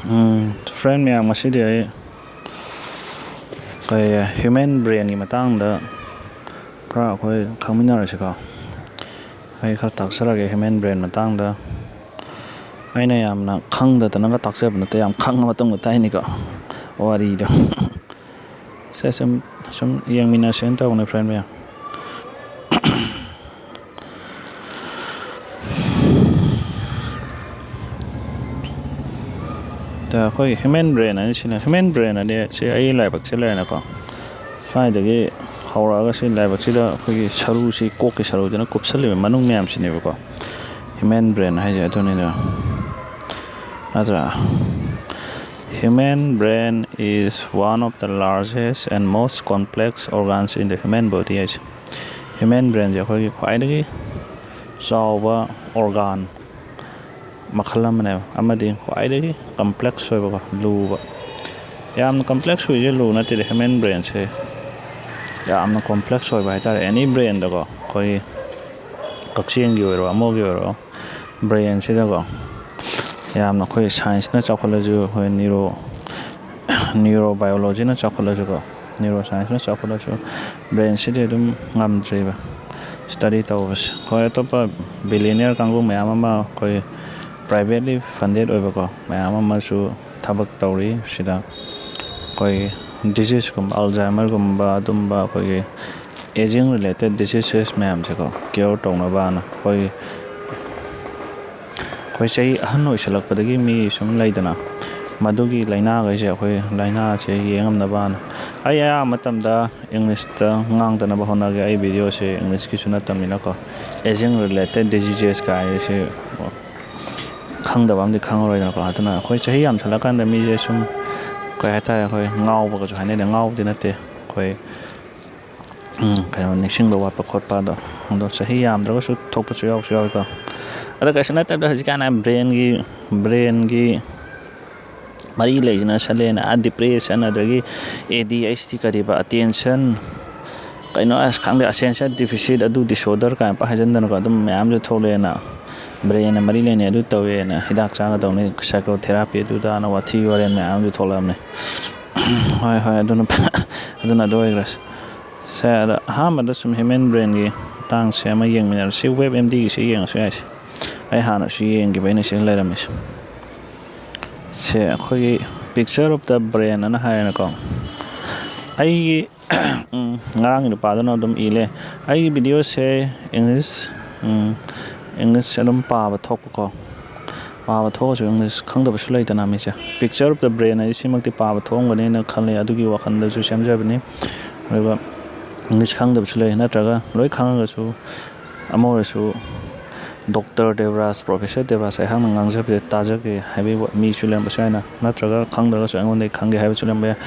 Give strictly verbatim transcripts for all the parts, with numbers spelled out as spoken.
ꯎꯝ, friend ꯃꯌꯥꯝ, ꯉꯁꯤꯗꯤ ꯑꯩ ꯀꯩ human brainꯒꯤ ꯃꯇꯥꯡꯗ ꯈꯔ ꯑꯩꯈꯣꯏ ꯈꯪꯃꯤꯟꯅꯔꯁꯤꯀꯣ꯫ ꯑꯩ ꯈꯔ ꯇꯥꯛꯆꯔꯒꯦ human brain ꯃꯇꯥꯡꯗ꯫ ꯑꯩꯅ ꯌꯥꯝꯅ ꯈꯪꯗꯗꯅꯒ ꯇꯥꯛꯆꯕ ꯅꯠꯇꯦ, ꯌꯥꯝ ꯈꯪꯉ ꯃꯇꯨꯡꯗ ꯇꯥꯛꯏꯅꯤꯀꯣ ꯋꯥꯔꯤꯗꯣ꯫ ꯁꯦ, ꯁꯨꯝ ꯁꯨꯝ ꯌꯦꯡꯃꯤꯟꯅꯁꯦꯅ ꯇꯧꯕꯅꯦ friend ꯃꯌꯥꯝ꯫ ꯑꯩꯈꯣꯏ human brain ꯍꯥꯏꯅ ꯁꯤꯅ human brain ꯍꯥꯏꯗꯤ ꯁꯤ ꯑꯩ ꯂꯥꯏꯕꯛꯁꯦ ꯂꯩꯔꯦꯅꯀꯣ꯫ ꯁ꯭ꯋꯥꯏꯗꯒꯤ ꯍꯧꯔꯛꯑꯒ ꯁꯤ ꯂꯥꯏꯕꯛꯁꯤꯗ ꯑꯩꯈꯣꯏꯒꯤ ꯁꯔꯨꯁꯤ, ꯀꯣꯛꯀꯤ ꯁꯔꯨꯁꯤꯅ ꯀꯨꯞꯁꯜꯂꯤꯕ ꯃꯅꯨꯡ ꯃꯌꯥꯝꯁꯤꯅꯦꯕꯀꯣ human brain ꯍꯥꯏꯁꯦ꯫ ꯑꯗꯨꯅꯤꯗ, ꯅꯠꯇ꯭ꯔꯥ? Human brain is one of the largest and most complex organs in the human body ꯍꯥꯏꯁꯦ꯫ Human brainꯁꯦ ꯑꯩꯈꯣꯏꯒꯤ ꯈ꯭ꯋꯥꯏꯗꯒꯤ ꯆꯥꯎꯕ organ ꯃꯈꯜ ꯑꯃꯅꯦꯕ, ꯑꯃꯗꯤ ꯈ꯭ꯋꯥꯏꯗꯒꯤ complex ꯑꯣꯏꯕꯀꯣ, ꯂꯨꯕ꯫ ꯌꯥꯝꯅ complex ꯑꯣꯏꯁꯦ ꯂꯨ ꯅꯠꯇꯦꯗ, human brainꯁꯦ ꯌꯥꯝꯅ complex ꯑꯣꯏꯕ ꯍꯥꯏꯇꯥꯔꯦ꯫ Any brainꯗꯀꯣ, ꯑꯩꯈꯣꯏꯒꯤ ꯀꯛꯆꯦꯡꯒꯤ ꯑꯣꯏꯔꯣ, ꯑꯃꯒꯤ ꯑꯣꯏꯔꯣ, brainꯁꯤꯗꯀꯣ ꯌꯥꯝꯅ ꯑꯩꯈꯣꯏ scienceꯅ ꯆꯥꯎꯈꯠꯂꯁꯨ, ꯑꯩꯈꯣꯏ neuro neurobiologyꯅ ꯆꯥꯎꯈꯠꯂꯁꯨꯀꯣ, neuroscienceꯅ ꯆꯥꯎꯈꯠꯂꯁꯨ brainꯁꯤꯗꯤ ꯑꯗꯨꯝ ꯉꯝꯗ꯭ꯔꯤꯕ study ꯇꯧꯕꯁꯦ꯫ ꯍꯣꯏ, ꯑꯇꯣꯞꯄ billionaire ꯀꯥꯡꯕꯨ ꯃꯌꯥꯝ ꯑꯃ, ꯑꯩꯈꯣꯏ privately funded ꯑꯣꯏꯕꯀꯣ ꯃꯌꯥꯝ ꯑꯃꯁꯨ ꯊꯕꯛ ꯇꯧꯔꯤ ꯁꯤꯗ꯫ ꯑꯩꯈꯣꯏꯒꯤ diseaseꯀꯨꯝꯕ, Alzheimerꯒꯨꯝꯕ, ꯑꯗꯨꯝꯕ ꯑꯩꯈꯣꯏꯒꯤ aging related diseases ꯃꯌꯥꯝꯁꯦꯀꯣ cure ꯇꯧꯅꯕꯅ ꯑꯩꯈꯣꯏꯒꯤ ꯑꯩꯈꯣꯏ ꯆꯍꯤ ꯑꯍꯟ ꯑꯣꯏꯁꯜꯂꯛꯄꯗꯒꯤ ꯃꯤ ꯁꯨꯝ ꯂꯩꯗꯅ, ꯃꯗꯨꯒꯤ ꯂꯥꯏꯅꯥꯈꯩꯁꯦ, ꯑꯩꯈꯣꯏ ꯂꯥꯏꯅꯥꯁꯦ ꯌꯦꯡꯉꯝꯅꯕꯅ ꯑꯩ ꯑꯌꯥꯝꯕ ꯃꯇꯝꯗ Englishꯇ ꯉꯥꯡꯗꯅꯕ ꯍꯣꯠꯅꯒꯦ꯫ ꯑꯩ videoꯁꯦ Englishꯀꯤꯁꯨ ꯅꯠꯇꯕꯅꯤꯅꯀꯣ, aging related diseases ꯀꯥꯏꯁꯦ ꯈꯪꯗꯕ ꯑꯃꯗꯤ ꯈꯪꯉꯔꯣꯏꯗꯅꯀꯣ꯫ ꯑꯗꯨꯅ ꯑꯩꯈꯣꯏ ꯆꯍꯤ ꯌꯥꯝꯁꯜꯂꯀꯥꯟꯗ ꯃꯤꯁꯦ ꯁꯨꯝ, ꯀꯩ ꯍꯥꯏꯇꯥꯔꯦ, ꯑꯩꯈꯣꯏ ꯉꯥꯎꯕꯒꯁꯨ ꯍꯥꯏꯅꯩꯗ, ꯉꯥꯎꯕꯗꯤ ꯅꯠꯇꯦ, ꯑꯩꯈꯣꯏ ꯎꯝ, ꯀꯩꯅꯣ, ꯅꯤꯡꯁꯤꯡꯕ ꯋꯥꯠꯄ ꯈꯣꯠꯄ ꯑꯗꯣ, ꯑꯗꯣ ꯆꯍꯤ ꯌꯥꯝꯗ꯭ꯔꯒꯁꯨ ꯊꯣꯛꯄꯁꯨ ꯌꯥꯎꯁꯨ ꯌꯥꯎꯏꯀꯣ꯫ ꯑꯗꯣ ꯀꯩꯁꯨ ꯅꯠꯇꯕꯗ ꯍꯧꯖꯤꯛꯀꯥꯟ brainꯒꯤ, brainꯒꯤ ꯃꯔꯤ ꯂꯩꯁꯤꯅ ꯁꯂꯦꯅ, ꯑꯥ, depression, ꯑꯗꯒꯤ A D H D ꯀꯔꯤꯕ, attention, ꯀꯩꯅꯣ, ꯑꯁ, ꯈꯪꯗꯦ, attention deficit, ꯑꯗꯨ disorder ꯀꯥꯏꯅ ꯄꯪ ꯍꯥꯏꯖꯟꯗꯅꯀꯣ, ꯑꯗꯨꯝ ꯃꯌꯥꯝꯁꯨ ꯊꯣꯛꯂꯛꯑꯦꯅ꯫ ꯕ꯭ꯔꯦꯟꯅ ꯃꯔꯤ ꯂꯩꯅꯩ, ꯑꯗꯨ ꯇꯧꯋꯦꯅ ꯍꯤꯗꯥꯛ ꯆꯥꯒꯗꯧꯅꯤ, ꯁꯥꯏꯀꯣꯊꯦꯔꯥꯄꯤ ꯑꯗꯨ ꯗꯥꯅ ꯋꯥꯊꯤ ꯋꯥꯔꯦꯝ ꯃꯌꯥꯝ ꯑꯃꯁꯨ ꯊꯣꯛꯂꯛꯑꯕꯅꯦ꯫ ꯍꯣꯏ, ꯍꯣꯏ, ꯑꯗꯨꯅ, ꯑꯗꯨꯅ ꯑꯗꯨ ꯑꯣꯏꯈ꯭ꯔꯁꯤ꯫ ꯁꯦ, ꯑꯗ ꯑꯍꯥꯟꯕꯗ ꯁꯨꯝ ꯍ꯭ꯌꯨꯃꯦꯟ ꯕ꯭ꯔꯦꯟꯒꯤ ꯃꯇꯥꯡꯁꯦ ꯑꯃ ꯌꯦꯡꯃꯤꯟꯅꯔꯁꯤ꯫ ꯋꯦꯕ ꯑꯦꯝ ꯗꯤꯒꯤꯁꯤ ꯌꯦꯡꯉꯁꯨ ꯌꯥꯏꯁꯦ꯫ ꯑꯩ ꯍꯥꯟꯅꯁꯨ ꯌꯦꯡꯈꯤꯕ, ꯑꯩꯅ ꯁꯤꯗ ꯂꯩꯔꯝꯃꯤꯁꯦ꯫ ꯁꯦ, ꯑꯩꯈꯣꯏꯒꯤ picture of the brain ꯑꯅ ꯍꯥꯏꯔꯦꯅꯀꯣ꯫ ꯑꯩꯒꯤ ꯎꯝ, ꯉꯔꯥꯡꯒꯤ ꯅꯨꯄꯥꯗꯨꯅ ꯑꯗꯨꯝ ꯏ ꯂꯩ꯫ ꯑꯩꯒꯤ ꯚꯤꯗꯤꯑꯣꯁꯦ ꯏꯪꯂꯤꯁ, ꯎꯝ, ꯏꯪꯂꯤꯁ ꯑꯗꯨꯝ ꯄꯥꯕ ꯊꯣꯛꯄꯀꯣ꯫ ꯄꯥꯕ ꯊꯣꯛꯑꯁꯨ ꯏꯪꯂꯤꯁ ꯈꯪꯗꯕꯁꯨ ꯂꯩꯗꯅ ꯃꯤꯁꯦ꯫ Picture of the brain ꯍꯥꯏꯁꯦ ꯁꯤꯃꯛꯇꯤ ꯄꯥꯕ ꯊꯣꯛꯑꯝꯒꯅꯤꯅ ꯈꯜꯂꯤ, ꯑꯗꯨꯒꯤ ꯋꯥꯈꯜꯗꯁꯨ ꯁꯦꯝꯖꯕꯅꯤ꯫ ꯑꯗꯨꯒ ꯏꯪꯂꯤꯁ ꯈꯪꯗꯕꯁꯨ ꯂꯩ, ꯅꯠꯇ꯭ꯔꯒ ꯂꯣꯏ ꯈꯪꯉꯒꯁꯨ ꯑꯃ ꯑꯣꯏꯔꯁꯨ ꯗꯣꯛꯇꯔ ꯗꯦꯕꯔꯥꯖ, ꯄ꯭ꯔꯣꯐꯦꯁꯔ ꯗꯦꯕꯔꯥꯖ ꯑꯩꯍꯥꯛꯅ ꯉꯥꯡꯖꯕꯁꯦ ꯇꯥꯖꯒꯦ ꯍꯥꯏꯕꯒꯤ ꯋꯥ-, ꯃꯤꯁꯨ ꯂꯩꯔꯝꯕꯁꯨ ꯌꯥꯏꯅ, ꯅꯠꯇ꯭ꯔꯒ ꯈꯪꯗ꯭ꯔꯒꯁꯨ ꯑꯩꯉꯣꯟꯗꯒꯤ ꯈꯪꯒꯦ ꯍꯥꯏꯕꯁꯨ ꯂꯩꯔꯝꯕ ꯌꯥꯏ꯫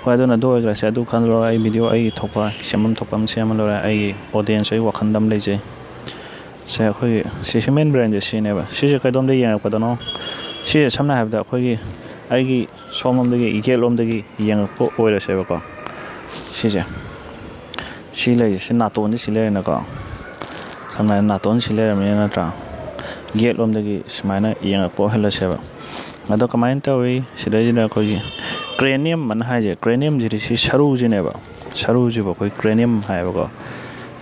ꯍꯣꯏ, ꯑꯗꯨꯅ ꯑꯗꯨ ꯑꯣꯏꯈ꯭ꯔꯁꯦ, ꯑꯗꯨ ꯈꯜꯂꯔꯣꯏ꯫ ꯑꯩ ꯚꯤꯗꯤꯑꯣ ꯑꯩꯒꯤ ꯊꯣꯛꯄ ꯁꯦꯝꯐꯝ ꯊꯣꯛꯄ ꯑꯃ ꯁꯦꯝꯃ ꯂꯣꯏꯔꯦ꯫ ꯑꯩꯒꯤ ꯑꯣꯗꯤꯌꯦꯟꯁ, ꯑꯩ ꯋꯥꯈꯜꯗ ꯑꯃ ꯂꯩꯖꯩ꯫ ꯁꯦ, ꯑꯩꯈꯣꯏꯒꯤ ꯁꯤ ꯍ꯭ꯌꯨꯃꯦꯟ ꯕ꯭ꯔꯦꯟꯁꯦ ꯁꯤꯅꯦꯕ꯫ ꯁꯤꯁꯦ ꯀꯩꯗꯣꯝꯗ ꯌꯦꯡꯉꯛꯄꯗꯅꯣ? ꯁꯤꯁꯦ ꯁꯝꯅ ꯍꯥꯏꯔꯕꯗ ꯑꯩꯈꯣꯏꯒꯤ, ꯑꯩꯒꯤ ꯁꯣꯝꯂꯣꯝꯗꯒꯤ, ꯌꯦꯠꯂꯣꯝꯗꯒꯤ ꯌꯦꯡꯉꯛꯄ ꯑꯣꯏꯔꯁꯦꯕꯀꯣ꯫ ꯁꯤꯁꯦ, ꯁꯤ ꯂꯩꯔꯤꯁꯦ, ꯁꯤ ꯅꯥꯇꯣꯟꯁꯦ ꯁꯤ ꯂꯩꯔꯦꯅꯀꯣ꯫ ꯁꯝꯅ ꯍꯥꯏꯔꯕꯗ ꯅꯥꯇꯣꯟ ꯁꯤ ꯂꯩꯔꯕꯅꯤꯅ, ꯅꯠꯇ꯭ꯔꯥ? ꯌꯦꯠꯂꯣꯝꯗꯒꯤ ꯁꯨꯃꯥꯏꯅ ꯌꯦꯡꯉꯛꯄ ꯑꯣꯏꯍꯜꯂꯁꯦꯕ꯫ ꯑꯗꯣ ꯀꯃꯥꯏꯅ ꯇꯧꯏ? ꯁꯤꯗꯩꯁꯤꯗ ꯑꯩꯈꯣꯏꯒꯤ ꯀ꯭ꯔꯦꯅꯤꯌꯝ ꯑꯅ ꯍꯥꯏꯁꯦ, ꯀ꯭ꯔꯦꯅꯤꯌꯝꯁꯤꯗꯤ ꯁꯤ ꯁꯔꯨꯁꯤꯅꯦꯕ꯫ ꯁꯔꯨꯁꯤꯕꯨ ꯑꯩꯈꯣꯏ ꯀ꯭ꯔꯦꯅꯤꯌꯝ ꯍꯥꯏꯌꯦꯕꯀꯣ꯫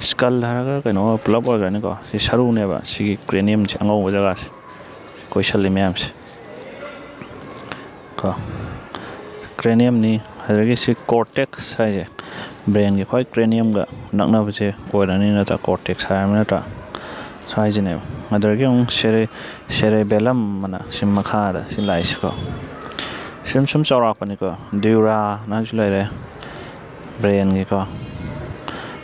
ꯁ꯭ꯀꯜ ꯍꯥꯏꯔꯒ ꯀꯩꯅꯣ ꯄꯨꯂꯞ ꯑꯣꯏꯔꯅꯤꯀꯣ꯫ ꯁꯤ ꯁꯔꯨꯅꯦꯕ, ꯁꯤꯒꯤ ꯀ꯭ꯔꯦꯅꯤꯌꯝꯁꯦ ꯑꯉꯧꯕ ꯖꯒꯥꯁꯦ꯫ ꯀꯣꯏꯁꯜꯂꯤ ꯃꯌꯥꯝꯁꯦ ꯀꯣ꯫ ꯀ꯭ꯔꯦꯅꯤꯌꯝꯅꯤ꯫ ꯑꯗꯨꯗꯒꯤ ꯁꯤ ꯀꯣꯔꯇꯦꯛꯁ ꯍꯥꯏꯁꯦ, ꯕ꯭ꯔꯦꯟꯒꯤ ꯈ꯭ꯋꯥꯏ ꯀ꯭ꯔꯦꯅꯤꯌꯝꯒ ꯅꯛꯅꯕꯁꯦ ꯑꯣꯏꯔꯅꯤ, ꯅꯠꯇ꯭ꯔꯥ? ꯀꯣꯔꯇꯦꯛꯁ ꯍꯥꯏꯔꯕ ꯅꯠꯇ꯭ꯔꯥ? ꯁ꯭ꯋꯥꯏꯁꯤꯅꯦꯕ꯫ ꯑꯗꯨꯗꯒꯤ ꯑꯃꯨꯛ ꯁꯦꯔꯦ-, ꯁꯦꯔꯦꯕꯦꯂꯝ ꯑꯅ ꯁꯤ ꯃꯈꯥꯗ ꯁꯤ ꯂꯥꯛꯏꯁꯤꯀꯣ꯫ ꯁꯨꯝ, ꯁꯨꯝ ꯆꯥꯎꯔꯛꯄꯅꯤꯀꯣ꯫ ꯗ꯭ꯌꯨꯔꯥ ꯑꯅꯁꯨ ꯂꯩꯔꯦ ꯕ꯭ꯔꯦꯟꯒꯤꯀꯣ꯫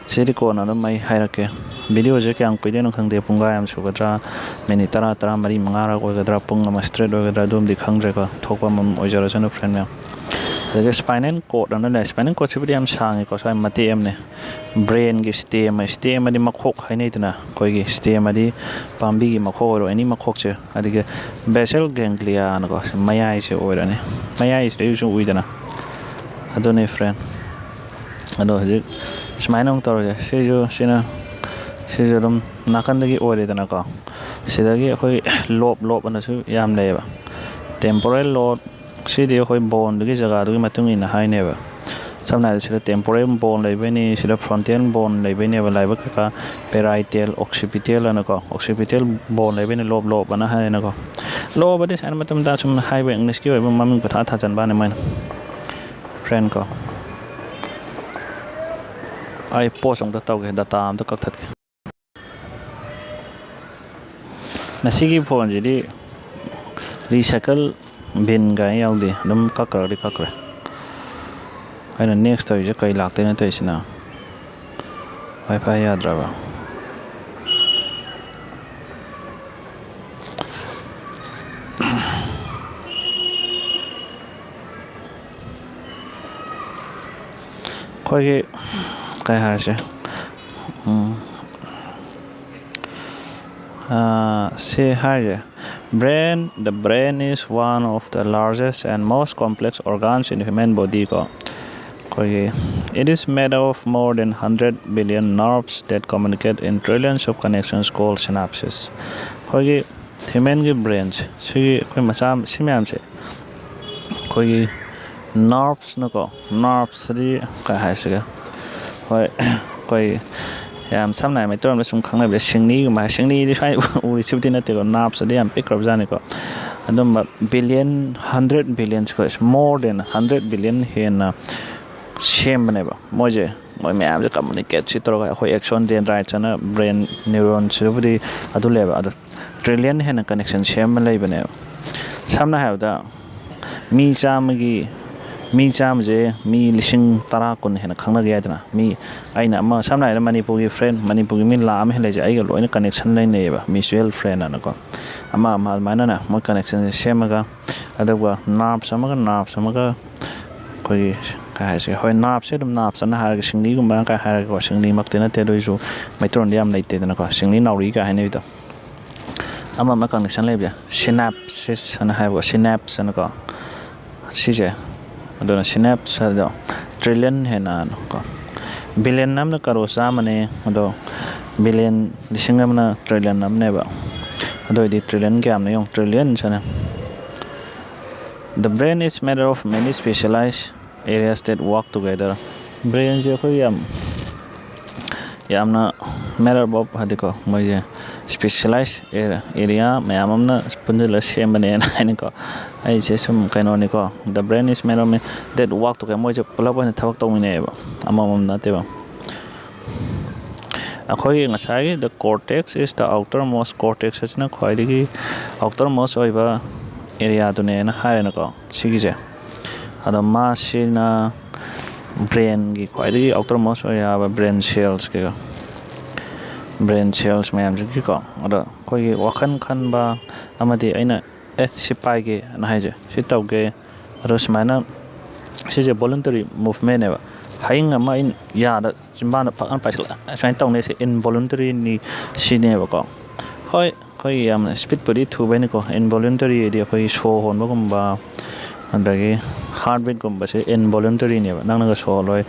ꯁꯤꯗꯤ ꯀꯣꯟꯅ ꯑꯗꯨꯝ ꯑꯩ ꯍꯥꯏꯔꯛꯀꯦ꯫ ꯚꯤꯗꯤꯑꯣꯁꯦ ꯀꯌꯥꯝ ꯀꯨꯏꯗꯣꯏꯅꯣ ꯈꯪꯗꯦ, ꯄꯨꯡꯈꯥꯏ ꯑꯃ ꯁꯨꯒꯗ꯭ꯔꯥ, ꯃꯤꯅꯤꯠ ꯇꯔꯥ, ꯇꯔꯥꯃꯔꯤ, ꯃꯉꯥꯔꯛ ꯑꯣꯏꯒꯗ꯭ꯔꯥ, ꯄꯨꯡ ꯑꯃ ꯁ꯭ꯇ꯭ꯔꯦꯠ ꯑꯣꯏꯒꯗ꯭ꯔꯥ, ꯑꯗꯨꯝꯗꯤ ꯈꯪꯗ꯭ꯔꯦꯀꯣ꯫ ꯊꯣꯛꯄ ꯑꯃꯃꯝ ꯑꯣꯏꯖꯔꯁꯅꯨ, ꯐ꯭ꯔꯦꯟ ꯃꯌꯥꯝ꯫ ꯑꯗꯒꯤ ꯁ꯭ꯄꯥꯏꯅꯦꯜ ꯀꯣꯔꯗ ꯑꯅ ꯂꯩ꯫ ꯁ꯭ꯄꯥꯏꯅꯦꯜ ꯀꯣꯔꯗꯁꯤꯕꯨꯗꯤ ꯌꯥꯝ ꯁꯥꯡꯉꯤꯀꯣ, ꯁ꯭ꯋꯥꯏ ꯃꯇꯦꯛ ꯑꯃꯅꯦ꯫ ꯕ꯭ꯔꯦꯟꯒꯤ ꯁ꯭ꯇꯦꯝ, ꯁ꯭ꯇꯦꯝ ꯑꯗꯤ ꯃꯈꯣꯛ ꯍꯥꯏꯅꯩꯗꯅ, ꯑꯩꯈꯣꯏꯒꯤ ꯁ꯭ꯇꯦꯝ ꯑꯗꯤ ꯄꯥꯝꯕꯤꯒꯤ ꯃꯈꯣꯛ ꯑꯣꯏꯔꯣ, ꯑꯦꯅꯤ ꯃꯈꯣꯛꯁꯦ, ꯑꯗꯒꯤ basal ganglia ꯑꯅꯀꯣ, ꯁꯤ ꯃꯌꯥꯏꯁꯦ ꯑꯣꯏꯔꯅꯤ꯫ ꯃꯌꯥꯏꯁꯤꯗꯩꯁꯨ ꯎꯏꯗꯅ, ꯑꯗꯨꯅꯤ, ꯐ꯭ꯔꯦꯟ꯫ ꯑꯗꯣ ꯍꯧꯖꯤꯛ ꯁꯨꯃꯥꯏꯅ ꯑꯃꯨꯛ ꯇꯧꯔꯁꯦ꯫ ꯁꯤꯁꯨ, ꯁꯤꯅ, ꯁꯤꯁꯨ ꯑꯗꯨꯝ ꯅꯥꯀꯟꯗꯒꯤ ꯑꯣꯏꯔꯦꯗꯅꯀꯣ꯫ ꯁꯤꯗꯒꯤ ꯑꯩꯈꯣꯏ ꯂꯣꯕ ꯂꯣꯕ ꯑꯅꯁꯨ ꯌꯥꯝ ꯂꯩꯌꯦꯕ꯫ ꯇꯦꯝꯄꯣꯔꯦꯜ ꯂꯣꯕ ꯁꯤꯗꯤ ꯑꯩꯈꯣꯏ ꯕꯣꯟꯗꯨꯒꯤ ꯖꯒꯥꯗꯨꯒꯤ ꯃꯇꯨꯡ ꯏꯟꯅ ꯍꯥꯏꯅꯦꯕ꯫ ꯁꯝꯅ ꯍꯥꯏꯔꯕꯗ ꯁꯤꯗ ꯇꯦꯝꯄꯣꯔꯦꯜ ꯕꯣꯟ ꯂꯩꯕꯩꯅꯤ, ꯁꯤꯗ ꯐ꯭ꯔꯣꯟꯇꯦꯜ ꯕꯣꯟ ꯂꯩꯕꯩꯅꯦꯕ, ꯂꯥꯏꯕꯛ ꯀꯩꯀꯥ ꯄꯦꯔꯥꯏꯇꯦꯜ, ꯑꯣꯛꯁꯤꯄꯤꯇꯦꯜ ꯑꯅꯀꯣ, ꯑꯣꯛꯁꯤꯄꯤꯇꯦꯜ ꯕꯣꯟ ꯂꯩꯕꯩꯅꯤ ꯂꯣꯕ ꯂꯣꯕ ꯑꯅ ꯍꯥꯏꯔꯦꯅꯀꯣ꯫ ꯂꯣꯕ ꯑꯗꯤ ꯁꯨꯃꯥꯏꯅ ꯃꯇꯨꯡ ꯇꯥ ꯁꯨꯝ ꯍꯥꯏꯕ, ꯏꯪꯂꯤꯁꯀꯤ ꯑꯣꯏꯕ ꯃꯃꯤꯡ ꯄꯊꯥ ꯊꯥꯖꯟꯕꯅꯤ ꯃꯣꯏꯅ꯫ ꯐ꯭ꯔꯦꯟ ꯀꯣ꯫ ꯑꯩ ꯄꯣꯁ ꯑꯝꯇ ꯇꯧꯒꯦ, ꯗꯇꯥ ꯑꯝꯇ ꯀꯛꯊꯠꯀꯦ꯫ ꯃꯁꯤꯒꯤ ꯐꯣꯟꯁꯤꯗꯤ ꯔꯤꯁꯥꯏꯀꯜ ꯕꯤꯟ ꯀꯥꯏꯅ ꯌꯥꯎꯗꯦ, ꯑꯗꯨꯝ ꯀꯛꯈ꯭ꯔꯒꯗꯤ ꯀꯛꯈ꯭ꯔꯦ꯫ ꯑꯩꯅ ꯅꯦꯛꯁ ꯇꯧꯔꯤꯁꯦ ꯀꯩ ꯂꯥꯛꯇꯣꯏꯅꯣ ꯇꯧꯔꯤꯁꯤꯅ? ꯋꯥꯏ ꯐꯥꯏ ꯌꯥꯗ꯭ꯔꯕ? ꯑꯩꯈꯣꯏꯒꯤ ꯀꯩ ꯍꯥꯏꯔꯁꯦ, ꯎꯝ, ꯑꯥ, ꯁꯤ ꯍꯥꯏꯔꯤꯁꯦ, brain, the brain is one of the largest and most complex organs in human body ꯀꯣ꯫ ꯑꯩꯈꯣꯏꯒꯤ, it is made of more than hundred billion nerves that communicate in trillions of connections called synapses. ꯑꯩꯈꯣꯏꯒꯤ ꯍ꯭ꯌꯨꯃꯦꯟꯒꯤ ꯕ꯭ꯔꯦꯟꯁꯦ, ꯁꯤꯒꯤ ꯑꯩꯈꯣꯏ ꯃꯆꯥ, ꯁꯤ ꯃꯌꯥꯝꯁꯦ ꯑꯩꯈꯣꯏꯒꯤ ꯅꯔꯞꯁꯅꯀꯣ, ꯅꯔꯞꯁ ꯍꯥꯏꯗꯤ ꯀꯩ ꯍꯥꯏꯁꯤꯒꯦ? ꯍꯣꯏ, ꯑꯩꯈꯣꯏ ꯌꯥꯝ ꯁꯝꯅ ꯍꯥꯏ, ꯃꯩꯇꯩꯂꯣꯟꯗ ꯁꯨꯝ ꯈꯪꯅꯕꯗ ꯁꯤꯡꯂꯤꯒꯨꯝꯕ ꯍꯥꯏ꯫ ꯁꯤꯡꯂꯤꯗꯤ ꯁ꯭ꯋꯥꯏ ꯎꯔꯤꯁꯤꯕꯨꯗꯤ ꯅꯠꯇꯦꯀꯣ, ꯅꯔꯞꯁ ꯑꯗꯤ ꯌꯥꯝ ꯄꯤꯛꯈ꯭ꯔꯕ ꯖꯥꯠꯅꯤꯀꯣ꯫ ꯑꯗꯨꯝꯕ ꯕꯤꯂꯤꯌꯟ, ꯍꯟꯗ꯭ꯔꯦꯠ ꯕꯤꯂꯤꯌꯟꯁꯀꯣ, more than ꯍꯟꯗ꯭ꯔꯦꯠ ꯕꯤꯂꯤꯌꯟ ꯍꯦꯟꯅ ꯁꯦꯝꯕꯅꯦꯕ ꯃꯣꯏꯁꯦ꯫ ꯃꯣꯏ ꯃꯌꯥꯝꯁꯦ ꯀꯝꯃꯨꯅꯤꯀꯦꯠꯁꯤ ꯇꯧꯔꯒ ꯑꯩꯈꯣꯏ ꯑꯦꯛꯁꯣꯟ ꯗꯦꯟꯗ꯭ꯔꯥꯏꯠꯁ ꯍꯥꯏꯅ ꯕ꯭ꯔꯦꯟ ꯅ꯭ꯌꯨꯔꯣꯟꯁꯤꯗꯕꯨꯗꯤ ꯑꯗꯨ ꯂꯩꯕ, ꯑꯗꯣ ꯇ꯭ꯔꯤꯂꯤꯌꯟ ꯍꯦꯟꯅ ꯀꯅꯦꯛꯁꯟ ꯁꯦꯝꯕ ꯂꯩꯕꯅꯦꯕ꯫ ꯁꯝꯅ ꯍꯥꯏꯔꯕꯗ, ꯃꯤ ꯆꯥꯝꯃꯒꯤ, ꯃꯤ ꯆꯥꯝꯃꯁꯦ ꯃꯤ ꯂꯤꯁꯤꯡ ꯇꯔꯥ, ꯀꯨꯟ ꯍꯦꯟꯅ ꯈꯪꯅꯒꯦ ꯍꯥꯏꯗꯅ, ꯃꯤ, ꯑꯩꯅ ꯑꯃ, ꯁꯝꯅ ꯍꯥꯏꯔꯕꯗ, ꯃꯅꯤꯄꯨꯔꯒꯤ ꯐ꯭ꯔꯦꯟ, ꯃꯅꯤꯄꯨꯔꯒꯤ ꯃꯤ ꯂꯥꯛ ꯑꯃ ꯍꯦꯟꯅ ꯂꯩꯁꯦ, ꯑꯩꯒ ꯂꯣꯏꯅ ꯀꯅꯦꯛꯁꯟ ꯂꯩꯅꯩꯌꯦꯕ, ꯃ꯭ꯌꯨꯆꯨꯋꯦꯜ ꯐ꯭ꯔꯦꯟ ꯑꯅꯀꯣ꯫ ꯑꯃ ꯑꯃ ꯑꯗꯨꯃꯥꯏꯅꯅ ꯃꯣꯏ ꯀꯅꯦꯛꯁꯟꯁꯦ ꯁꯦꯝꯃꯒ, ꯑꯗꯨꯒ ꯅꯥꯔꯞꯁ ꯑꯃꯒ ꯅꯥꯔꯞꯁ ꯑꯃꯒ ꯑꯩꯈꯣꯏꯒꯤ ꯀꯩ ꯍꯥꯏꯁꯤꯒꯦ, ꯍꯣꯏ, ꯅꯥꯔꯞꯁꯦ ꯑꯗꯨꯝ ꯅꯥꯔꯞꯁ ꯑꯅ ꯍꯥꯏꯔꯒ, ꯁꯤꯡꯂꯤꯒꯨꯝꯕ ꯀꯥꯏ ꯍꯥꯏꯔꯒꯀꯣ, ꯁꯤꯡꯂꯤꯃꯛꯇꯤ ꯅꯠꯇꯦ, ꯑꯗꯨ ꯑꯣꯏꯔꯁꯨ ꯃꯩꯇꯩꯂꯣꯟꯗ ꯌꯥꯝ ꯂꯩꯇꯦꯗꯅꯀꯣ, ꯁꯤꯡꯂꯤ ꯅꯥꯎꯔꯤ ꯀꯥꯏ ꯍꯥꯏꯅꯕꯗꯣ꯫ ꯑꯃ ꯑꯃ ꯀꯅꯦꯛꯁꯟ ꯂꯩꯕꯁꯦ ꯁꯤꯅꯥꯞꯁꯤꯁ ꯑꯅ ꯍꯥꯏꯕꯀꯣ, ꯁꯤꯅꯥꯞꯁ ꯑꯅꯀꯣ꯫ ꯁꯤꯁꯦ, ꯑꯗꯨꯅ ꯁꯤꯅꯦꯞꯁ ꯍꯥꯏꯗꯣ ꯇ꯭ꯔꯤꯂꯤꯌꯟ ꯍꯦꯟꯅ ꯀꯣ, ꯕꯤꯂꯤꯌꯟ ꯑꯃꯅ ꯀꯔꯣ ꯆꯥꯝꯃꯅꯦ, ꯑꯗꯣ ꯕꯤꯂꯤꯌꯟ ꯂꯤꯁꯤꯡ ꯑꯃꯅ ꯇ꯭ꯔꯤꯂꯤꯌꯟ ꯑꯃꯅꯦꯕ꯫ ꯑꯗꯨ ꯑꯣꯏꯗꯤ ꯇ꯭ꯔꯤꯂꯤꯌꯟ ꯀꯌꯥꯝꯅ ꯌꯦꯡꯉꯨ, ꯇ꯭ꯔꯤꯂꯤꯌꯟꯁ ꯍꯥꯏꯅ꯫ The brain is made of many specialized areas that work together. ꯕ꯭ꯔꯦꯟꯁꯦ ꯑꯩꯈꯣꯏ ꯌꯥꯝ ꯌꯥꯝꯅ matter of, ꯍꯥꯏꯗꯤꯀꯣ, ꯃꯣꯏꯁꯦ specialized area ꯃꯌꯥꯝ ꯑꯃꯅ ꯄꯨꯟꯁꯤꯜꯂꯒ ꯁꯦꯝꯕꯅꯦꯅ ꯍꯥꯏꯅꯀꯣ꯫ ꯑꯩꯁꯦ ꯁꯨꯝ ꯀꯩꯅꯣꯅꯤꯀꯣ, the brain is made of that work together, ꯃꯣꯏꯁꯦ ꯄꯨꯂꯞ ꯑꯣꯏꯅ ꯊꯕꯛ ꯇꯧꯃꯤꯟꯅꯩꯌꯦꯕ, ꯑꯃꯃꯝ ꯅꯠꯇꯦꯕ꯫ ꯑꯩꯈꯣꯏꯒꯤ ꯉꯁꯥꯏꯒꯤ the cortex is the outermost, cortex ꯑꯁꯤꯅ ꯈ꯭ꯋꯥꯏꯗꯒꯤ outermost ꯑꯣꯏꯕ areaꯗꯨꯅꯦꯅ ꯍꯥꯏꯔꯦꯅꯀꯣ, ꯁꯤꯒꯤꯁꯦ꯫ ꯑꯗꯣ ꯃꯥꯁꯤꯅ brainꯒꯤ ꯈ꯭ꯋꯥꯏꯗꯒꯤ outermost ꯑꯣꯏꯔꯕ brain cellsꯀꯤꯀꯣ, brain cells ꯃꯌꯥꯝꯁꯤꯒꯤꯀꯣ꯫ ꯑꯗꯣ ꯑꯩꯈꯣꯏꯒꯤ ꯋꯥꯈꯜ ꯈꯟꯕ ꯑꯃꯗꯤ ꯑꯩꯅ "ꯑꯦ, ꯁꯤ ꯄꯥꯏꯒꯦ" ꯑꯅ ꯍꯥꯏꯁꯦ, "ꯁꯤ ꯇꯧꯒꯦ", ꯑꯗꯣ ꯁꯨꯃꯥꯏꯅ ꯁꯤꯁꯦ voluntary movementꯅꯦꯕ꯫ ꯍꯌꯤꯡ ꯑꯃ ꯑꯩꯅ ꯌꯥꯗ ꯆꯤꯝꯕꯥꯟꯗ ꯐꯖꯅ ꯄꯥꯏꯁꯤꯜꯂ ꯁꯨꯃꯥꯏꯅ ꯇꯧꯅꯩꯁꯦ involuntaryꯅꯤ ꯁꯤꯅꯦꯕꯀꯣ꯫ ꯍꯣꯏ, ꯑꯩꯈꯣꯏꯒꯤ ꯌꯥꯝꯅ speedꯄꯨꯗꯤ ꯊꯨꯕꯩꯅꯤꯀꯣ, involuntary ꯍꯥꯏꯗꯤ ꯑꯩꯈꯣꯏꯒꯤ ꯁꯣꯔ ꯍꯣꯟꯕꯒꯨꯝꯕ, ꯑꯗꯒꯤ heartbeatꯀꯨꯝꯕꯁꯦ involuntaryꯅꯦꯕ, ꯅꯪꯅꯒ ꯁꯣꯔ ꯍꯣꯜꯂꯣꯏ,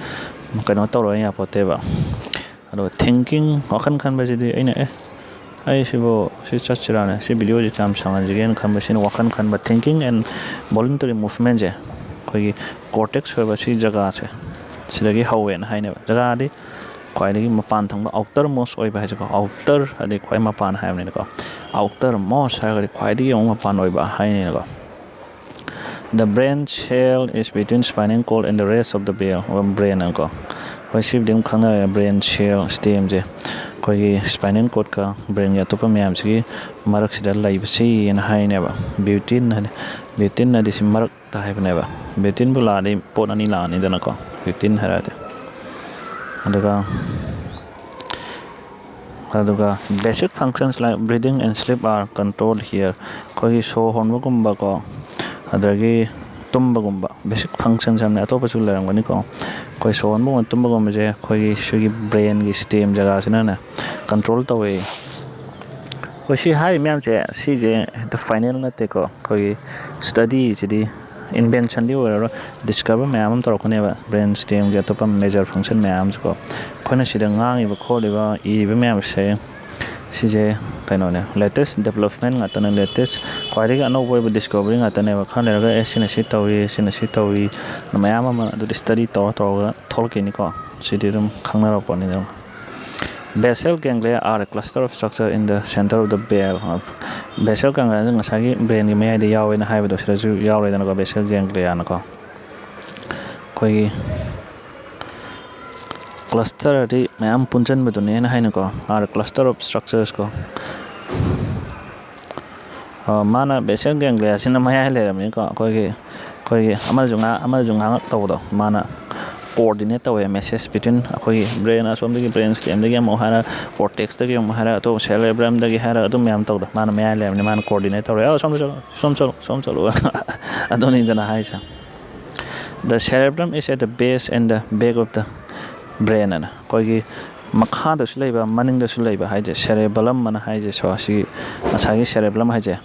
ꯀꯩꯅꯣ ꯇꯧꯔꯣꯏ, ꯌꯥꯄꯣꯠꯇꯦꯕ꯫ ꯑꯗꯨꯒ thinking, ꯋꯥꯈꯜ ꯈꯟꯕꯁꯤꯗꯤ ꯑꯩꯅ "ꯑꯦ, ꯑꯩ ꯁꯤꯕꯨ ꯁꯤ ꯆꯠꯁꯤꯔꯥꯅꯦ, ꯁꯤ videoꯁꯤ ꯀꯌꯥꯝ ꯁꯥꯡꯍꯟꯁꯤꯒꯦꯅ" ꯈꯟꯕꯁꯤꯅ ꯋꯥꯈꯜ ꯈꯟꯕ, thinking and voluntary movementꯁꯦ ꯑꯩꯈꯣꯏꯒꯤ cortex ꯑꯣꯏꯕ ꯁꯤ ꯖꯒꯥꯁꯦ, ꯁꯤꯗꯒꯤ ꯍꯧꯋꯦꯅ ꯍꯥꯏꯅꯦꯕ꯫ ꯖꯒꯥꯗꯤ ꯈ꯭ꯋꯥꯏꯗꯒꯤ ꯃꯄꯥꯟ ꯊꯪꯕ, outermost ꯑꯣꯏꯕ ꯍꯥꯏꯁꯦꯀꯣ, outer ꯍꯥꯏꯗꯤ ꯈ꯭ꯋꯥꯏ ꯃꯄꯥꯟ ꯍꯥꯏꯕꯅꯤꯅꯀꯣ, outermost ꯍꯥꯏꯔꯒꯗꯤ ꯈ꯭ꯋꯥꯏꯗꯒꯤ ꯑꯃꯨꯛ ꯃꯄꯥꯟ ꯑꯣꯏꯕ ꯍꯥꯏꯅꯤꯅꯀꯣ꯫ The brain cell is between spinal cord and the rest of the brain, brain ꯀꯣ꯫ ꯑꯩꯈꯣꯏ ꯁꯤꯕꯨꯗꯤ ꯑꯗꯨꯝ ꯈꯪꯅꯔꯦ, brain cell stemꯁꯦ ꯑꯩꯈꯣꯏꯒꯤ spinal cordꯀ brainꯒꯤ ꯑꯇꯣꯞꯄ ꯃꯌꯥꯝꯁꯤꯒꯤ ꯃꯔꯛꯁꯤꯗ ꯂꯩꯕꯁꯤꯅ ꯍꯥꯏꯅꯦꯕ꯫ Butene ꯍꯥꯏꯗꯤ, butene ꯍꯥꯏꯗꯤ ꯁꯤ ꯃꯔꯛꯇ ꯍꯥꯏꯕꯅꯦꯕ꯫ Buteneꯕꯨ ꯂꯥꯛꯑꯗꯤ ꯄꯣꯠ ꯑꯅꯤ ꯂꯥꯛꯑꯅꯤꯗꯅꯀꯣ, butene ꯍꯥꯏꯔꯗꯤ꯫ ꯑꯗꯨꯒ ꯑꯗꯨꯒ basic functions like breathing and sleep are controlled here. ꯑꯩꯈꯣꯏꯒꯤ ꯁꯣꯔ ꯍꯣꯟꯕꯒꯨꯝꯕꯀꯣ, ꯑꯗꯒꯤ ꯇꯨꯝꯕꯒꯨꯝꯕ, basic functions ꯍꯥꯏꯕꯅꯤ, ꯑꯇꯣꯞꯄꯁꯨ ꯂꯩꯔꯝꯒꯅꯤꯀꯣ꯫ ꯑꯩꯈꯣꯏ ꯁꯣꯔ ꯍꯣꯟꯕꯒꯨꯝꯕ, ꯇꯨꯝꯕꯒꯨꯝꯕꯁꯦ ꯑꯩꯈꯣꯏꯒꯤ ꯁꯤꯒꯤ brainꯒꯤ stem ꯖꯒꯥꯁꯤꯅꯅꯦ control ꯇꯧꯋꯦ꯫ ꯑꯩꯈꯣꯏ ꯁꯤ ꯍꯥꯏꯔꯤ ꯃꯌꯥꯝꯁꯦ, ꯁꯤꯁꯦ ꯍꯦꯛꯇ final ꯅꯠꯇꯦꯀꯣ꯫ ꯑꯩꯈꯣꯏꯒꯤ studyꯁꯤꯗꯤ inventionꯗꯤ ꯑꯣꯏꯔꯔꯣꯏ, discover ꯃꯌꯥꯝ ꯑꯃ ꯇꯧꯔꯛꯀꯅꯦꯕ, brain stemꯒꯤ ꯑꯇꯣꯞꯄ major function ꯃꯌꯥꯝ ꯑꯃꯁꯨꯀꯣ꯫ ꯑꯩꯈꯣꯏꯅ ꯁꯤꯗ ꯉꯥꯡꯉꯤꯕ ꯈꯣꯠꯂꯤꯕ ꯏꯔꯤꯕ ꯃꯌꯥꯝꯁꯦ, ꯁꯤꯁꯦ ꯀꯩꯅꯣꯅꯦ, latest development ꯉꯥꯛꯇꯅꯦ, latest ꯈ꯭ꯋꯥꯏꯗꯒꯤ ꯑꯅꯧꯕ ꯑꯣꯏꯕ discovery ꯉꯥꯛꯇꯅꯦꯕ꯫ ꯈꯔ ꯂꯩꯔꯒ ꯑꯦ ꯁꯤꯅ ꯁꯤ ꯇꯧꯏ, ꯁꯤꯅ ꯁꯤ ꯇꯧꯏ, ꯃꯌꯥꯝ ꯑꯃ ꯑꯗꯨꯗꯤ study ꯇꯧꯔ ꯇꯧꯔꯒ ꯊꯣꯛꯂꯛꯈꯤꯅꯤꯀꯣ꯫ ꯁꯤꯗꯤ ꯑꯗꯨꯝ ꯈꯪꯅꯔꯛꯄꯅꯤꯗꯅ꯫ Basal ganglia are a cluster of structure in the center of the bell. Basal ganglia ꯁꯤ ꯉꯁꯥꯏꯒꯤ brainꯒꯤ ꯃꯌꯥꯏꯗ ꯌꯥꯎꯋꯦꯅ ꯍꯥꯏꯕꯗꯣ ꯁꯤꯗꯁꯨ ꯌꯥꯎꯔꯦꯗꯅꯀꯣ, basal gangliaꯅꯀꯣ꯫ ꯑꯩꯈꯣꯏꯒꯤ clusterꯗꯤ ꯃꯌꯥꯝ ꯄꯨꯟꯁꯤꯟꯕꯗꯨꯅꯦꯅ ꯍꯥꯏꯅꯀꯣ, are cluster of structures ꯀꯣ꯫ ꯑ, ꯃꯥꯅ basal gangliaꯁꯤꯅ ꯃꯌꯥꯏ ꯂꯩꯔꯝꯃꯤꯀꯣ, ꯑꯩꯈꯣꯏꯒꯤ ꯑꯩꯈꯣꯏꯒꯤ ꯑꯃꯁꯨ ꯉꯥ ꯑꯃꯁꯨ ꯉꯥꯡꯉꯛ ꯇꯧꯕꯗꯣ, ꯃꯥꯅ coordinate ꯇꯧꯋꯦ message between ꯑꯩꯈꯣꯏꯒꯤ brain ꯑꯁꯣꯝꯗꯒꯤ brain stemꯗꯒꯤ ꯑꯃꯨꯛ ꯍꯥꯏꯔ, cortexꯇꯒꯤ ꯑꯃꯨꯛ ꯍꯥꯏꯔ, ꯑꯇꯣꯞꯄ cerebrumꯗꯒꯤ ꯍꯥꯏꯔ, ꯑꯗꯨꯝ ꯃꯌꯥꯝ ꯇꯧꯗꯣ, ꯃꯥꯅ ꯃꯌꯥꯏ ꯂꯩꯔꯝꯅꯤ, ꯃꯥꯅ coordinate ꯇꯧꯔꯦ꯫ "ꯑ, ꯁꯣꯝꯗ ꯆꯠꯂꯣ, ꯁꯣꯝ ꯆꯠꯂꯣ, ꯁꯣꯝ ꯆꯠꯂꯣ" ꯑꯗꯨꯅꯤꯗꯅ ꯍꯥꯏꯁꯦ꯫ "The cerebrum is at the base and the back of the brain" ꯑꯅ ꯑꯩꯈꯣꯏꯒꯤ ꯃꯈꯥꯗꯁꯨ ꯂꯩꯕ, ꯃꯅꯤꯡꯗꯁꯨ ꯂꯩꯕ ꯍꯥꯏꯁꯦ cerebellum ꯑꯅ ꯍꯥꯏꯁꯦ꯫ ꯁꯣ ꯁꯤ ꯉꯁꯥꯏꯒꯤ cerebellum ꯍꯥꯏꯁꯦ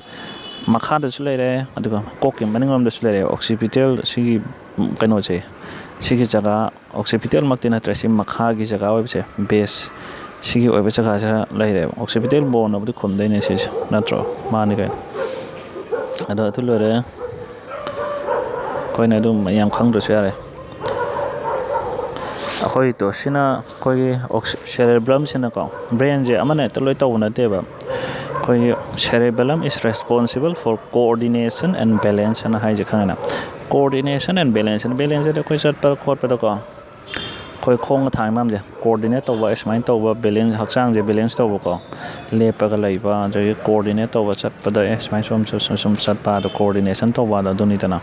ꯃꯈꯥꯗꯁꯨ ꯂꯩꯔꯦ, ꯑꯗꯨꯒ ꯀꯣꯛꯀꯤ ꯃꯅꯤꯡꯂꯣꯝꯗꯁꯨ ꯂꯩꯔꯦ꯫ Occipital ꯁꯤꯒꯤ ꯀꯩꯅꯣꯁꯦ, ꯁꯤꯒꯤ ꯖꯒꯥ, occipitalꯃꯛꯇꯤ ꯅꯠꯇ꯭ꯔꯦ, ꯁꯤ ꯃꯈꯥꯒꯤ ꯖꯒꯥ ꯑꯣꯏꯕꯁꯦ, base ꯁꯤꯒꯤ ꯑꯣꯏꯕ ꯖꯒꯥꯁꯤꯗ ꯂꯩꯔꯦꯕ꯫ Occipital boneꯅꯕꯨꯗꯤ ꯈꯨꯝꯗꯣꯏꯅꯦ ꯁꯤꯁꯦ, ꯅꯠꯇ꯭ꯔꯣ? ꯃꯥꯅꯤ ꯀꯩꯅꯣ꯫ ꯑꯗꯣ ꯑꯗꯨ ꯂꯣꯏꯔꯦ꯫ ꯑꯩꯈꯣꯏꯅ ꯑꯗꯨꯝ ꯌꯥꯝ ꯈꯪꯗ꯭ꯔꯁꯨ ꯌꯥꯔꯦ꯫ ꯑꯩꯈꯣꯏꯗꯣ ꯁꯤꯅ ꯑꯩꯈꯣꯏꯒꯤ cerebrumꯁꯤꯅꯀꯣ, brainꯁꯦ ꯑꯃꯅ ꯍꯦꯛꯇ ꯂꯣꯏ ꯇꯧꯕ ꯅꯠꯇꯦꯕ꯫ ꯑꯩꯈꯣꯏꯒꯤ cerebellum is responsible for coordination and balance ꯑꯅ ꯍꯥꯏꯁꯦ ꯈꯪꯉꯦꯅ꯫ Coordination and balance, balance ꯍꯥꯏꯗꯤ ꯑꯩꯈꯣꯏ ꯆꯠꯄ ꯈꯣꯠꯄꯗꯀꯣ, ꯑꯩꯈꯣꯏ ꯈꯣꯡꯒ ꯊꯥꯡ ꯃꯌꯥꯝꯁꯦ coordinate ꯇꯧꯕ, ꯑꯦ ꯁꯨꯃꯥꯏꯅ ꯇꯧꯕ, balance, ꯍꯛꯆꯥꯡꯁꯦ balance ꯇꯧꯕꯀꯣ, ꯂꯦꯞꯄꯒ ꯂꯩꯕ, ꯑꯗꯒꯤ coordinate ꯇꯧꯕ, ꯆꯠꯄꯗ ꯑꯦ ꯁꯨꯃꯥꯏꯅ ꯁꯨꯝ ꯁꯨꯝ ꯁꯨꯝ ꯆꯠꯄ, ꯑꯗꯣ coordination ꯇꯧꯕ, ꯑꯗꯣ ꯑꯗꯨꯅꯤꯗꯅ꯫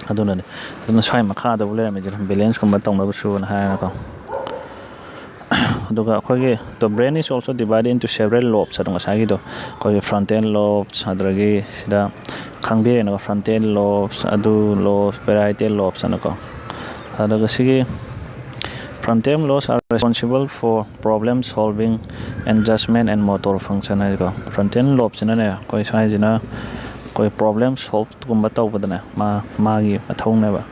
ꯑꯗꯨꯅꯅꯦ꯫ ꯑꯗꯨꯅ ꯁ꯭ꯋꯥꯏ ꯃꯈꯥꯗꯕꯨ ꯂꯩꯔꯝꯃꯤꯁꯦ balanceꯀꯨꯝꯕ ꯇꯧꯅꯕꯁꯨꯅ ꯍꯥꯏꯔꯒꯀꯣ꯫ ꯑꯗꯨꯒ ꯑꯩꯈꯣꯏꯒꯤ the brain is also divided into several lobes, ꯑꯗꯣ ꯉꯁꯥꯏꯒꯤꯗꯣ ꯑꯩꯈꯣꯏꯒꯤ frontal lobes, ꯑꯗꯨꯗꯒꯤ ꯁꯤꯗ ꯈꯪꯕꯤꯔꯦꯅꯀꯣ, frontal lobes, ꯑꯗꯨ lobes, parietal lobes ꯑꯅꯀꯣ꯫ ꯑꯗꯨꯒ ꯁꯤꯒꯤ frontal lobes are responsible for problem solving and judgment and motor function ꯍꯥꯏꯀꯣ꯫ Frontal lobeꯁꯤꯅꯅꯦ, ꯑꯩꯈꯣꯏ ꯁ꯭ꯋꯥꯏꯁꯤꯅ ꯑꯩꯈꯣꯏ ꯄ꯭ꯔꯣꯕ꯭ꯂꯦꯝ ꯁꯣꯜꯕꯒꯨꯝꯕ ꯇꯧꯕꯗꯅꯦ, ꯃꯥ ꯃꯥꯒꯤ ꯃꯊꯧꯅꯦꯕ꯫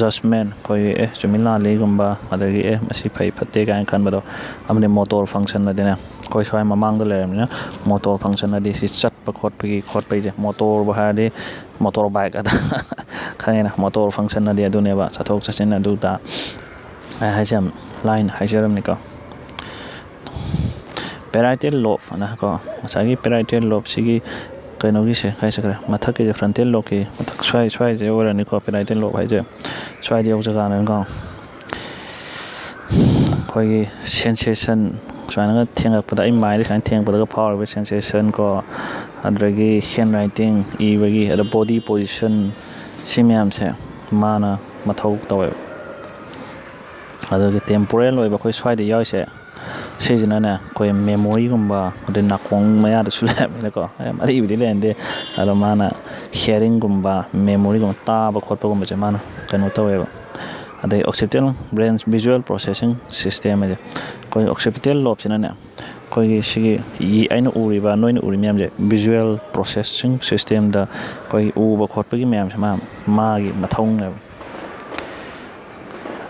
ꯖꯁꯃꯦꯟ, ꯑꯩꯈꯣꯏꯒꯤ ꯑꯦ ꯆꯨꯝꯃꯤ ꯂꯥꯜꯂꯤꯒꯨꯝꯕ, ꯑꯗꯒꯤ ꯑꯦ ꯃꯁꯤ ꯐꯩ ꯐꯠꯇꯦ ꯀꯥꯏꯅ ꯈꯟꯕꯗꯣ꯫ ꯑꯃꯗꯤ ꯃꯣꯇꯣꯔ ꯐꯪꯁꯟ ꯑꯗꯨꯅꯦ, ꯑꯩꯈꯣꯏ ꯁ꯭ꯋꯥꯏ ꯃꯃꯥꯡꯗ ꯂꯩꯔꯕꯅꯤꯅ ꯃꯣꯇꯣꯔ ꯐꯪꯁꯟ ꯑꯗꯤ ꯁꯤ ꯆꯠꯄ ꯈꯣꯠꯄꯒꯤ ꯈꯣꯠꯄꯩꯁꯦ, ꯃꯣꯇꯣꯔꯕꯨ ꯍꯥꯏꯔꯗꯤ ꯃꯣꯇꯣꯔ ꯕꯥꯏꯛ ꯑꯗ ꯈꯪꯉꯦꯅ, ꯃꯣꯇꯣꯔ ꯐꯪꯁꯟ ꯑꯗꯤ ꯑꯗꯨꯅꯦꯕ, ꯆꯠꯊꯣꯛ ꯆꯠꯁꯤꯟ ꯑꯗꯨ ꯇ ꯑꯩ ꯍꯥꯏꯁꯦ ꯌꯥꯝ ꯂꯥꯏꯅ ꯍꯥꯏꯖꯔꯝꯅꯤꯀꯣ꯫ ꯄꯦꯔꯥꯏꯇꯦꯜ ꯂꯣꯕ ꯑꯅ ꯀꯣ, ꯉꯁꯥꯏꯒꯤ ꯄꯦꯔꯥꯏꯇꯦꯜ ꯂꯣꯕꯁꯤꯒꯤ ꯀꯩꯅꯣꯒꯤꯁꯦ ꯀꯥꯏ ꯆꯠꯈ꯭ꯔꯦ? ꯃꯊꯛꯀꯤꯁꯦ ꯐ꯭ꯔꯟꯇꯦꯜ ꯂꯣꯕꯀꯤ ꯃꯊꯛ ꯁ꯭ꯋꯥꯏ ꯁ꯭ꯋꯥꯏꯁꯦ ꯑꯣꯏꯔꯅꯤꯀꯣ, ꯄꯦꯔꯥꯏꯇꯦꯜ ꯂꯣꯕ ꯍꯥꯏꯁꯦ ꯁ꯭ꯋꯥꯏꯗ ꯌꯧꯖꯀꯥꯟꯗꯅꯤꯀꯣ꯫ ꯑꯩꯈꯣꯏꯒꯤ ꯁꯦꯟꯁꯦꯁꯟ ꯁꯨꯃꯥꯏꯅꯒ ꯊꯦꯡꯉꯛꯄꯗ, ꯑꯩ ꯃꯥꯏꯗ ꯁꯨꯃꯥꯏꯅ ꯊꯦꯡꯉꯛꯄꯗꯒ ꯐꯥꯎꯔꯤꯕ ꯁꯦꯟꯁꯦꯁꯟ ꯀꯣ, ꯑꯗꯨꯗꯒꯤ ꯍꯦꯟ ꯔꯥꯏꯇꯤꯡ ꯏꯕꯒꯤ, ꯑꯗ ꯕꯣꯗꯤ ꯄꯣꯖꯤꯁꯟ, ꯁꯤ ꯃꯌꯥꯝꯁꯦ ꯃꯥꯅ ꯃꯊꯧ ꯇꯧꯋꯦꯕ꯫ ꯑꯗꯨꯒ ꯇꯦꯝꯄꯣꯔꯦꯜ ꯑꯣꯏꯕ ꯑꯩꯈꯣꯏ ꯁ꯭ꯋꯥꯏꯗ ꯌꯥꯎꯔꯤꯁꯦ, ꯁꯤꯁꯤꯅꯅꯦ ꯑꯩꯈꯣꯏ ꯃꯦꯃꯣꯔꯤꯒꯨꯝꯕ, ꯑꯗꯩ ꯅꯥꯀꯣꯡ ꯃꯌꯥꯗꯁꯨ ꯂꯩꯔꯝꯃꯤꯅꯀꯣ, ꯌꯥꯝ ꯑꯔꯤꯕꯗꯤ ꯂꯩꯔꯝꯗꯦ꯫ ꯑꯗꯣ ꯃꯥꯅ ꯍꯤꯌꯥꯔꯤꯡꯒꯨꯝꯕ, ꯃꯦꯃꯣꯔꯤꯒꯨꯝꯕ, ꯇꯥꯕ ꯈꯣꯠꯄꯒꯨꯝꯕꯁꯦ ꯃꯥꯅ ꯀꯩꯅꯣ ꯇꯧꯋꯦꯕ꯫ ꯑꯗꯩ occipital brain visual processing system ꯍꯥꯏꯁꯦ, ꯑꯩꯈꯣꯏ ꯑꯣꯛꯁꯤꯄꯤꯇꯦꯜ ꯂꯣꯕꯁꯤꯅꯅꯦ ꯑꯩꯈꯣꯏꯒꯤ ꯁꯤꯒꯤ ꯌꯦ-, ꯑꯩꯅ ꯎꯔꯤꯕ, ꯅꯣꯏꯅ ꯎꯔꯤ ꯃꯌꯥꯝꯁꯦ ꯚꯤꯖꯨꯋꯦꯜ ꯄ꯭ꯔꯣꯁꯦꯁꯤꯡ ꯁꯤꯁꯇꯦꯝꯗ ꯑꯩꯈꯣꯏ ꯎꯕ ꯈꯣꯠꯄꯒꯤ ꯃꯌꯥꯝꯁꯦ ꯃꯥ ꯃꯥꯒꯤ ꯃꯊꯧꯅꯦꯕ꯫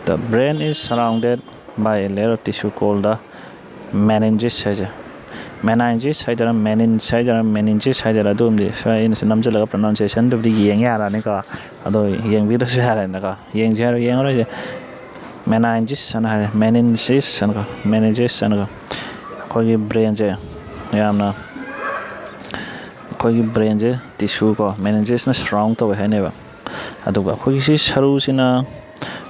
The brain is surrounded by a layer of tissue called the meninges ꯍꯥꯏꯁꯦ꯫ ꯃꯦꯅꯥꯏꯟꯖꯤꯁ ꯍꯥꯏꯗꯔꯥ, ꯃꯦꯅꯤꯟꯁ ꯍꯥꯏꯗꯔꯥ, ꯃꯦꯅꯤꯟꯖꯤꯁ ꯍꯥꯏꯗꯔꯥ, ꯑꯗꯨꯝꯗꯤ ꯁ꯭ꯋꯥꯏ ꯑꯩꯅꯁꯨ ꯅꯝꯁꯤꯜꯂꯒ ꯄ꯭ꯔꯣꯅꯥꯎꯟꯁꯤꯌꯦꯁꯟꯗꯨꯕꯨꯗꯤ ꯌꯦꯡ ꯌꯥꯔꯅꯤꯀꯣ꯫ ꯑꯗꯣ ꯌꯦꯡꯕꯤꯗ꯭ꯔꯁꯨ ꯌꯥꯔꯦꯅꯀꯣ꯫ ꯌꯦꯡꯁꯦ ꯍꯥꯏꯔꯣ? ꯌꯦꯡꯉꯔꯣꯏꯁꯦ꯫ ꯃꯦꯅꯥꯏꯟꯖꯤꯁ ꯍꯥꯏꯅ ꯍꯥꯏꯔꯦ, ꯃꯦꯅꯤꯟꯖꯤꯁ ꯍꯥꯏꯅꯀꯣ, ꯃꯦꯅꯤꯟꯖꯤꯁ ꯍꯥꯏꯅꯀꯣ꯫ ꯑꯩꯈꯣꯏꯒꯤ ꯕ꯭ꯔꯦꯟꯁꯦ ꯌꯥꯝꯅ, ꯑꯩꯈꯣꯏꯒꯤ ꯕ꯭ꯔꯦꯟꯁꯦ ꯇꯤꯁꯨ ꯀꯣ, ꯃꯦꯅꯤꯟꯖꯤꯁꯅ ꯁꯔꯥꯎꯟ ꯇꯧꯋꯦ ꯍꯥꯏꯅꯦꯕ꯫ ꯑꯗꯨꯒ ꯑꯩꯈꯣꯏꯒꯤ ꯁꯤ ꯁꯔꯨꯁꯤꯅ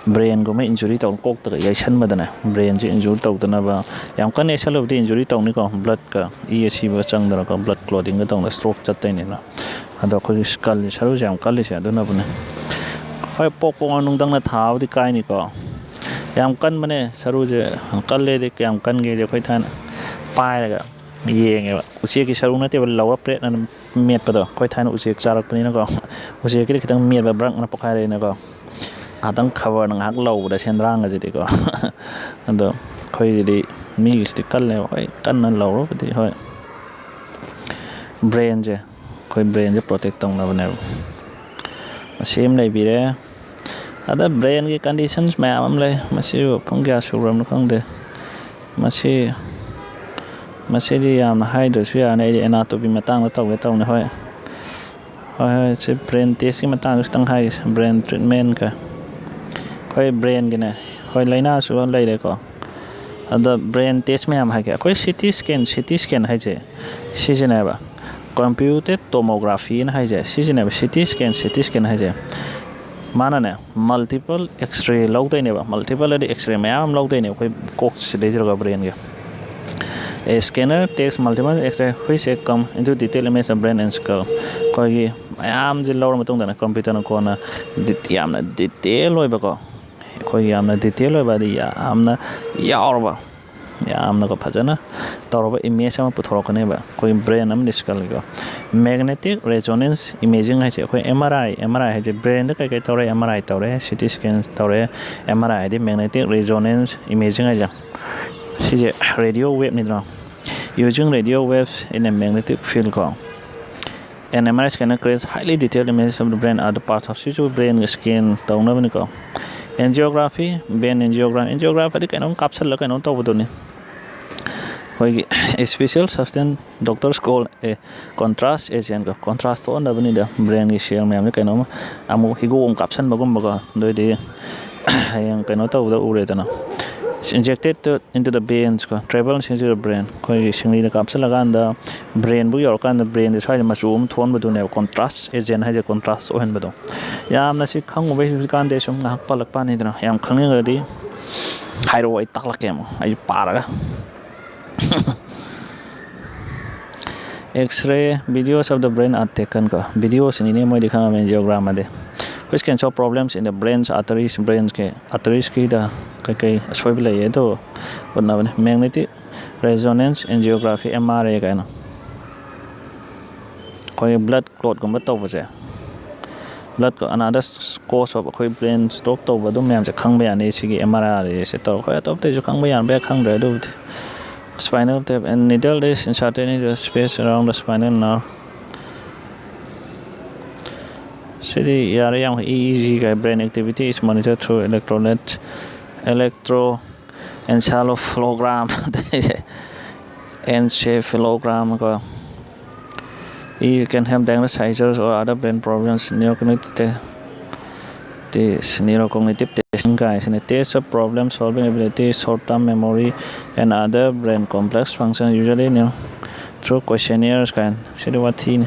ꯕ꯭ꯔꯦꯟꯒꯨꯝꯕ ꯏꯟꯖꯨꯔꯤ ꯇꯧ, ꯀꯣꯛꯇꯒ ꯌꯩꯁꯟꯕꯗꯅꯦ, ꯕ꯭ꯔꯦꯟꯁꯦ ꯏꯟꯖꯨꯔ ꯇꯧꯗꯅꯕ, ꯌꯥꯝ ꯀꯟꯅ ꯌꯩꯁꯜꯂꯨꯕꯗꯤ ꯏꯟꯖꯨꯔꯤ ꯇꯧꯅꯤꯀꯣ, ꯕ꯭ꯂꯗꯀ ꯏ ꯑꯁꯤꯕ ꯆꯪꯗꯅꯀꯣ, ꯕ꯭ꯂꯗ ꯀ꯭ꯂꯣꯇꯤꯡꯒ ꯇꯧꯗꯅ ꯁ꯭ꯇ꯭ꯔꯣꯛ ꯆꯠꯇꯣꯏꯅꯤꯅ꯫ ꯑꯗꯣ ꯑꯩꯈꯣꯏꯒꯤ ꯁ꯭ꯀꯜꯁꯦ, ꯁꯔꯨꯁꯦ ꯌꯥꯝ ꯀꯜꯂꯤꯁꯦ ꯑꯗꯨꯅꯕꯨꯅꯦ꯫ ꯍꯣꯏ, ꯄꯣꯛ ꯄꯣꯛꯅ ꯅꯨꯡꯗꯪꯅ ꯊꯥꯕꯨꯗꯤ ꯀꯥꯏꯅꯤꯀꯣ, ꯌꯥꯝ ꯀꯟꯕꯅꯦ ꯁꯔꯨꯁꯦ꯫ ꯀꯜꯂꯦꯗꯤ ꯀꯌꯥꯝ ꯀꯟꯒꯦꯗꯤ ꯑꯩꯈꯣꯏ ꯊꯥꯏꯅ ꯄꯥꯏꯔꯒ ꯌꯦꯡꯉꯦꯕ꯫ ꯎꯆꯦꯛꯀꯤ ꯁꯔꯨ ꯅꯠꯇꯦꯕ, ꯂꯧꯔ ꯄ꯭ꯔꯦꯠꯅ ꯑꯗꯨꯝ ꯃꯦꯠꯄꯗꯣ꯫ ꯑꯩꯈꯣꯏ ꯊꯥꯏꯅ ꯎꯆꯦꯛ ꯆꯥꯔꯛꯄꯅꯤꯅꯀꯣ, ꯎꯆꯦꯛꯀꯤꯗꯤ ꯈꯤꯇꯪ ꯃꯦꯠꯄ ꯕ꯭ꯔꯪꯅ ꯄꯣꯛꯈꯥꯏꯔꯛꯏꯅꯀꯣ꯫ ꯉꯥꯏꯍꯥꯛꯇꯪ ꯈꯕꯔꯅ ꯉꯥꯏꯍꯥꯛ ꯂꯧꯕꯗ ꯁꯦꯟꯗ꯭ꯔꯥꯡꯒꯁꯤꯗꯤꯀꯣ꯫ ꯑꯗꯣ ꯑꯩꯈꯣꯏꯒꯤꯗꯤ, ꯃꯤꯒꯤꯁꯤꯗꯤ ꯀꯜꯂꯦꯕ, ꯍꯣꯏ, ꯀꯟꯅ ꯂꯧꯔꯕꯨꯗꯤ, ꯍꯣꯏ꯫ ꯕ꯭ꯔꯦꯟꯁꯦ ꯑꯩꯈꯣꯏ ꯑꯩꯈꯣꯏ ꯕ꯭ꯔꯦꯟꯁꯦ ꯄ꯭ꯔꯣꯇꯦꯛ ꯇꯧꯅꯕꯅꯦꯕ꯫ ꯑꯁꯤ ꯑꯃ ꯂꯩꯕꯤꯔꯦ꯫ ꯑꯗ ꯕ꯭ꯔꯦꯟꯒꯤ ꯀꯟꯗꯤꯁꯟꯁ ꯃꯌꯥꯝ ꯑꯃ ꯂꯩ꯫ ꯃꯁꯤꯕꯨ ꯄꯨꯡ ꯀꯌꯥ ꯁꯨꯈ꯭ꯔꯕꯅꯣ ꯈꯪꯗꯦ꯫ ꯃꯁꯤ ꯃꯁꯤꯗꯤ ꯌꯥꯝꯅ ꯍꯥꯏꯗ꯭ꯔꯁꯨ ꯌꯥꯔꯅꯤ꯫ ꯑꯩꯗꯤ ꯑꯦꯅꯥꯇꯣꯃꯤ ꯃꯇꯥꯡꯗ ꯇꯧꯒꯦ ꯇꯧꯅꯤ꯫ ꯍꯣꯏ, ꯍꯣꯏ, ꯍꯣꯏ, ꯁꯤ ꯕ꯭ꯔꯦꯟ ꯇꯦꯁꯀꯤ ꯃꯇꯥꯡꯗꯁꯨ ꯈꯤꯇꯪ ꯍꯥꯏꯒꯦ꯫ ꯕ꯭ꯔꯦꯟ ꯇ꯭ꯔꯤꯠꯃꯦꯟꯀ ꯑꯩꯈꯣꯏ ꯕ꯭ꯔꯦꯟꯒꯤꯅꯦ꯫ ꯍꯣꯏ, ꯂꯥꯏꯅꯥꯁꯨ ꯂꯩꯔꯦꯀꯣ꯫ ꯑꯗ ꯕ꯭ꯔꯦꯟ ꯇꯦꯁ ꯃꯌꯥꯝ ꯍꯥꯏꯒꯦ꯫ ꯑꯩꯈꯣꯏ C T scan, C T scan ꯍꯥꯏꯁꯦ ꯁꯤꯁꯤꯅꯦꯕ꯫ ꯀꯝꯄ꯭ꯌꯨꯇꯦꯠ ꯇꯣꯃꯣꯒ꯭ꯔꯥꯐꯤꯅ ꯍꯥꯏꯁꯦ ꯁꯤꯁꯤꯅꯦꯕ꯫ C T scan, C T scan ꯍꯥꯏꯁꯦ ꯃꯥꯅꯅꯦ ꯃꯜꯇꯤꯄꯜ ꯑꯦꯛꯁꯔꯦ ꯂꯧꯗꯣꯏꯅꯦꯕ꯫ ꯃꯜꯇꯤꯄꯜ ꯍꯥꯏꯗꯤ ꯑꯦꯛꯁꯔꯦ ꯃꯌꯥꯝ ꯑꯃ ꯂꯧꯗꯣꯏꯅꯦ ꯑꯩꯈꯣꯏ ꯀꯣꯛꯁꯤꯗꯩꯁꯤꯗꯀꯣ, ꯕ꯭ꯔꯦꯟꯒꯤ꯫ A scanner takes multiple X-ray which come into detail image of brain and skull꯫ ꯑꯩꯈꯣꯏꯒꯤ ꯃꯌꯥꯝꯁꯦ ꯂꯧꯔ ꯃꯇꯨꯡꯗꯅꯦ ꯀꯝꯄ꯭ꯌꯨꯇꯔꯅ ꯀꯣꯟꯅ ꯗꯤ-, ꯌꯥꯝꯅ ꯗꯤꯇꯦꯜ ꯑꯣꯏꯕꯀꯣ, ꯑꯩꯈꯣꯏꯒꯤ ꯌꯥꯝꯅ ꯗꯤꯇꯦꯜ ꯑꯣꯏꯕ ꯍꯥꯏꯗꯤ ꯌꯥꯝꯅ ꯌꯥꯎꯔꯕ, ꯌꯥꯝꯅꯀꯣ ꯐꯖꯅ ꯇꯧꯔꯕ ꯏꯃꯦꯖ ꯑꯃ ꯄꯨꯊꯣꯔꯛꯀꯅꯦꯕ ꯑꯩꯈꯣꯏꯒꯤ ꯕ꯭ꯔꯦꯟ ꯑꯃꯗꯤ ꯁ꯭ꯀꯜꯒꯤꯀꯣ꯫ Magnetic resonance imaging ꯍꯥꯏꯁꯦ ꯑꯩꯈꯣꯏ ꯑꯦꯝ ꯑꯥꯔ ꯑꯥꯏ, ꯑꯦꯝ ꯑꯥꯔ ꯑꯥꯏ ꯍꯥꯏꯁꯦ ꯕ꯭ꯔꯦꯟꯗ ꯀꯩꯀꯩ ꯇꯧꯔꯦ? ꯑꯦꯝ ꯑꯥꯔ ꯑꯥꯏ ꯇꯧꯔꯦ, ꯁꯤ ꯇꯤ ꯁ꯭ꯀꯦꯟ ꯇꯧꯔꯦ꯫ ꯑꯦꯝ ꯑꯥꯔ ꯑꯥꯏ ꯍꯥꯏꯗꯤ magnetic resonance imaging ꯍꯥꯏꯁꯦ꯫ ꯁꯤꯁꯦ radio ꯋꯦꯞꯅꯤꯗꯅ꯫ Using radio waves in a magnetic field ꯀꯣ꯫ An M R I scanner creates highly detailed images of the brain, other parts of ꯁꯤꯁꯨ ꯕ꯭ꯔꯦꯟꯒ scan ꯇꯧꯅꯕꯅꯤꯀꯣ꯫ Angiography, brain angiography, angiography ꯍꯥꯏꯗꯤ ꯀꯩꯅꯣꯝ ꯀꯥꯞꯁꯜꯂꯒ ꯀꯩꯅꯣꯝ ꯇꯧꯕꯗꯨꯅꯤ꯫ ꯑꯩꯈꯣꯏꯒꯤ special substance doctors call a contrast agent ꯀꯣ꯫ ꯀꯣꯟꯇ꯭ꯔꯥꯁ ꯊꯣꯛꯍꯟꯅꯕꯅꯤꯗ ꯕ꯭ꯔꯦꯟꯒꯤ ꯁꯦꯜ ꯃꯌꯥꯝꯁꯦ ꯀꯩꯅꯣꯝꯃ ꯑꯃꯨꯛ ꯍꯤꯒꯣꯛ ꯑꯃ ꯀꯥꯞꯁꯟꯕꯒꯨꯝꯕꯀꯣ꯫ ꯑꯗꯨꯑꯣꯏꯗꯤ ꯍꯌꯦꯡ ꯀꯩꯅꯣ ꯇꯧꯕꯗ ꯎꯔꯦꯗꯅ꯫ Injected to, into the veins ꯀꯣ, travel into the brain꯫ ꯑꯩꯈꯣꯏꯒꯤ ꯁꯤꯡꯂꯤꯗ ꯀꯥꯞꯁꯤꯜꯂꯀꯥꯟꯗ ꯕ꯭ꯔꯦꯟꯕꯨ ꯌꯧꯔꯀꯥꯟꯗ ꯕ꯭ꯔꯦꯟꯁꯦ ꯁ꯭ꯋꯥꯏꯗ ꯃꯆꯨ ꯑꯃ ꯊꯣꯛꯍꯟꯕꯗꯨꯅꯦꯕ ꯀꯣꯟꯇ꯭ꯔꯥꯁ ꯑꯦꯖꯦꯟ ꯍꯥꯏꯁꯦ, ꯀꯣꯟꯇ꯭ꯔꯥꯁ ꯑꯣꯏꯍꯟꯕꯗꯣ꯫ ꯌꯥꯝꯅ ꯁꯤ ꯈꯪꯉꯨꯕꯩ ꯍꯧꯖꯤꯛꯀꯥꯟꯗꯤ ꯁꯨꯝ ꯉꯥꯏꯍꯥꯛ ꯄꯜꯂꯛꯄꯅꯤꯗꯅ꯫ ꯌꯥꯝ ꯈꯪꯅꯤꯡꯉꯒꯗꯤ ꯍꯥꯏꯔꯛꯑꯣ, ꯑꯩ ꯇꯥꯛꯂꯛꯀꯦ ꯑꯃꯨꯛ, ꯑꯩ ꯄꯥꯔꯒ꯫ X-ray videos of the brain are taken ꯀꯣ꯫ ꯚꯤꯗꯤꯑꯣꯁꯤꯅꯤꯅꯦ ꯃꯣꯏꯗꯤ ꯈꯪꯉꯝꯃꯦ, ꯑꯦꯟꯖꯤꯑꯣꯒ꯭ꯔꯥꯝ ꯑꯗꯤ꯫ Which can show problems in the brain's arteries, ꯕ꯭ꯔꯦꯟꯁꯀꯤ ꯑꯥꯔꯇꯔꯤꯁꯀꯤꯗ ꯀꯩꯀꯩ ꯑꯁꯣꯏꯕ ꯂꯩꯌꯦ ꯑꯗꯣ ꯎꯠꯅꯕꯅꯦ꯫ Magnetic resonance angiography, M R A ꯀꯥꯏꯅ꯫ ꯑꯩꯈꯣꯏꯒꯤ ꯕ꯭ꯂꯠ ꯀ꯭ꯂꯣꯠꯀꯨꯝꯕ ꯇꯧꯕꯁꯦ, ꯕ꯭ꯂꯠ ꯑꯅꯥꯗ ꯀꯣꯁ ꯑꯣꯐ ꯑꯩꯈꯣꯏ ꯕ꯭ꯔꯦꯟ ꯁ꯭ꯇꯣꯛ ꯇꯧꯕ ꯑꯗꯨꯝ ꯃꯌꯥꯝꯁꯦ ꯈꯪꯕ ꯌꯥꯅꯤ꯫ ꯁꯤꯒꯤ ꯑꯦꯝ ꯑꯥꯔ ꯑꯥꯏ ꯁꯦ ꯇꯧꯔꯒ ꯑꯩꯈꯣꯏ ꯑꯇꯣꯞꯄꯇꯩꯁꯨ ꯈꯪꯕ ꯌꯥꯔꯝꯕ ꯌꯥꯏ, ꯈꯪꯗ꯭ꯔꯦ ꯑꯗꯨꯕꯨꯗꯤ꯫ Spinal tape and needle is inserted into the space around the spinal nerve꯫ ꯁꯤꯗꯤ ꯌꯥꯔꯦ, ꯌꯥꯝ ꯏ ꯏ ꯖꯤ ꯀꯥꯏ, brain activity is monitored through electrolyte, electro encephalogram, encephalogram ꯀꯣ. It can help diagnose seizures or other brain problems, neurocognitive te-, tes-, neurocognitive testing ꯀꯥꯏꯁꯤꯅ test of problem solving ability, short term memory and other brain complex functions, usually neu-, through questionnaires ꯀꯥꯏꯅ꯫ ꯁꯤꯗꯤ ꯋꯥꯊꯤꯅꯤ꯫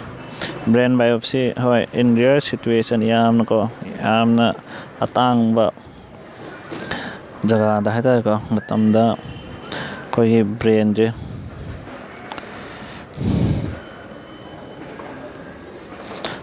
Brain biopsy, ꯍꯣꯏ, in rare situation, ꯌꯥꯝꯅꯀꯣ, ꯌꯥꯝꯅ ꯑꯇꯥꯡꯕ ꯖꯒꯥꯗ ꯍꯥꯏꯇꯥꯔꯦꯀꯣ, ꯃꯇꯝꯗ ꯑꯩꯈꯣꯏꯒꯤ brainꯁꯦ,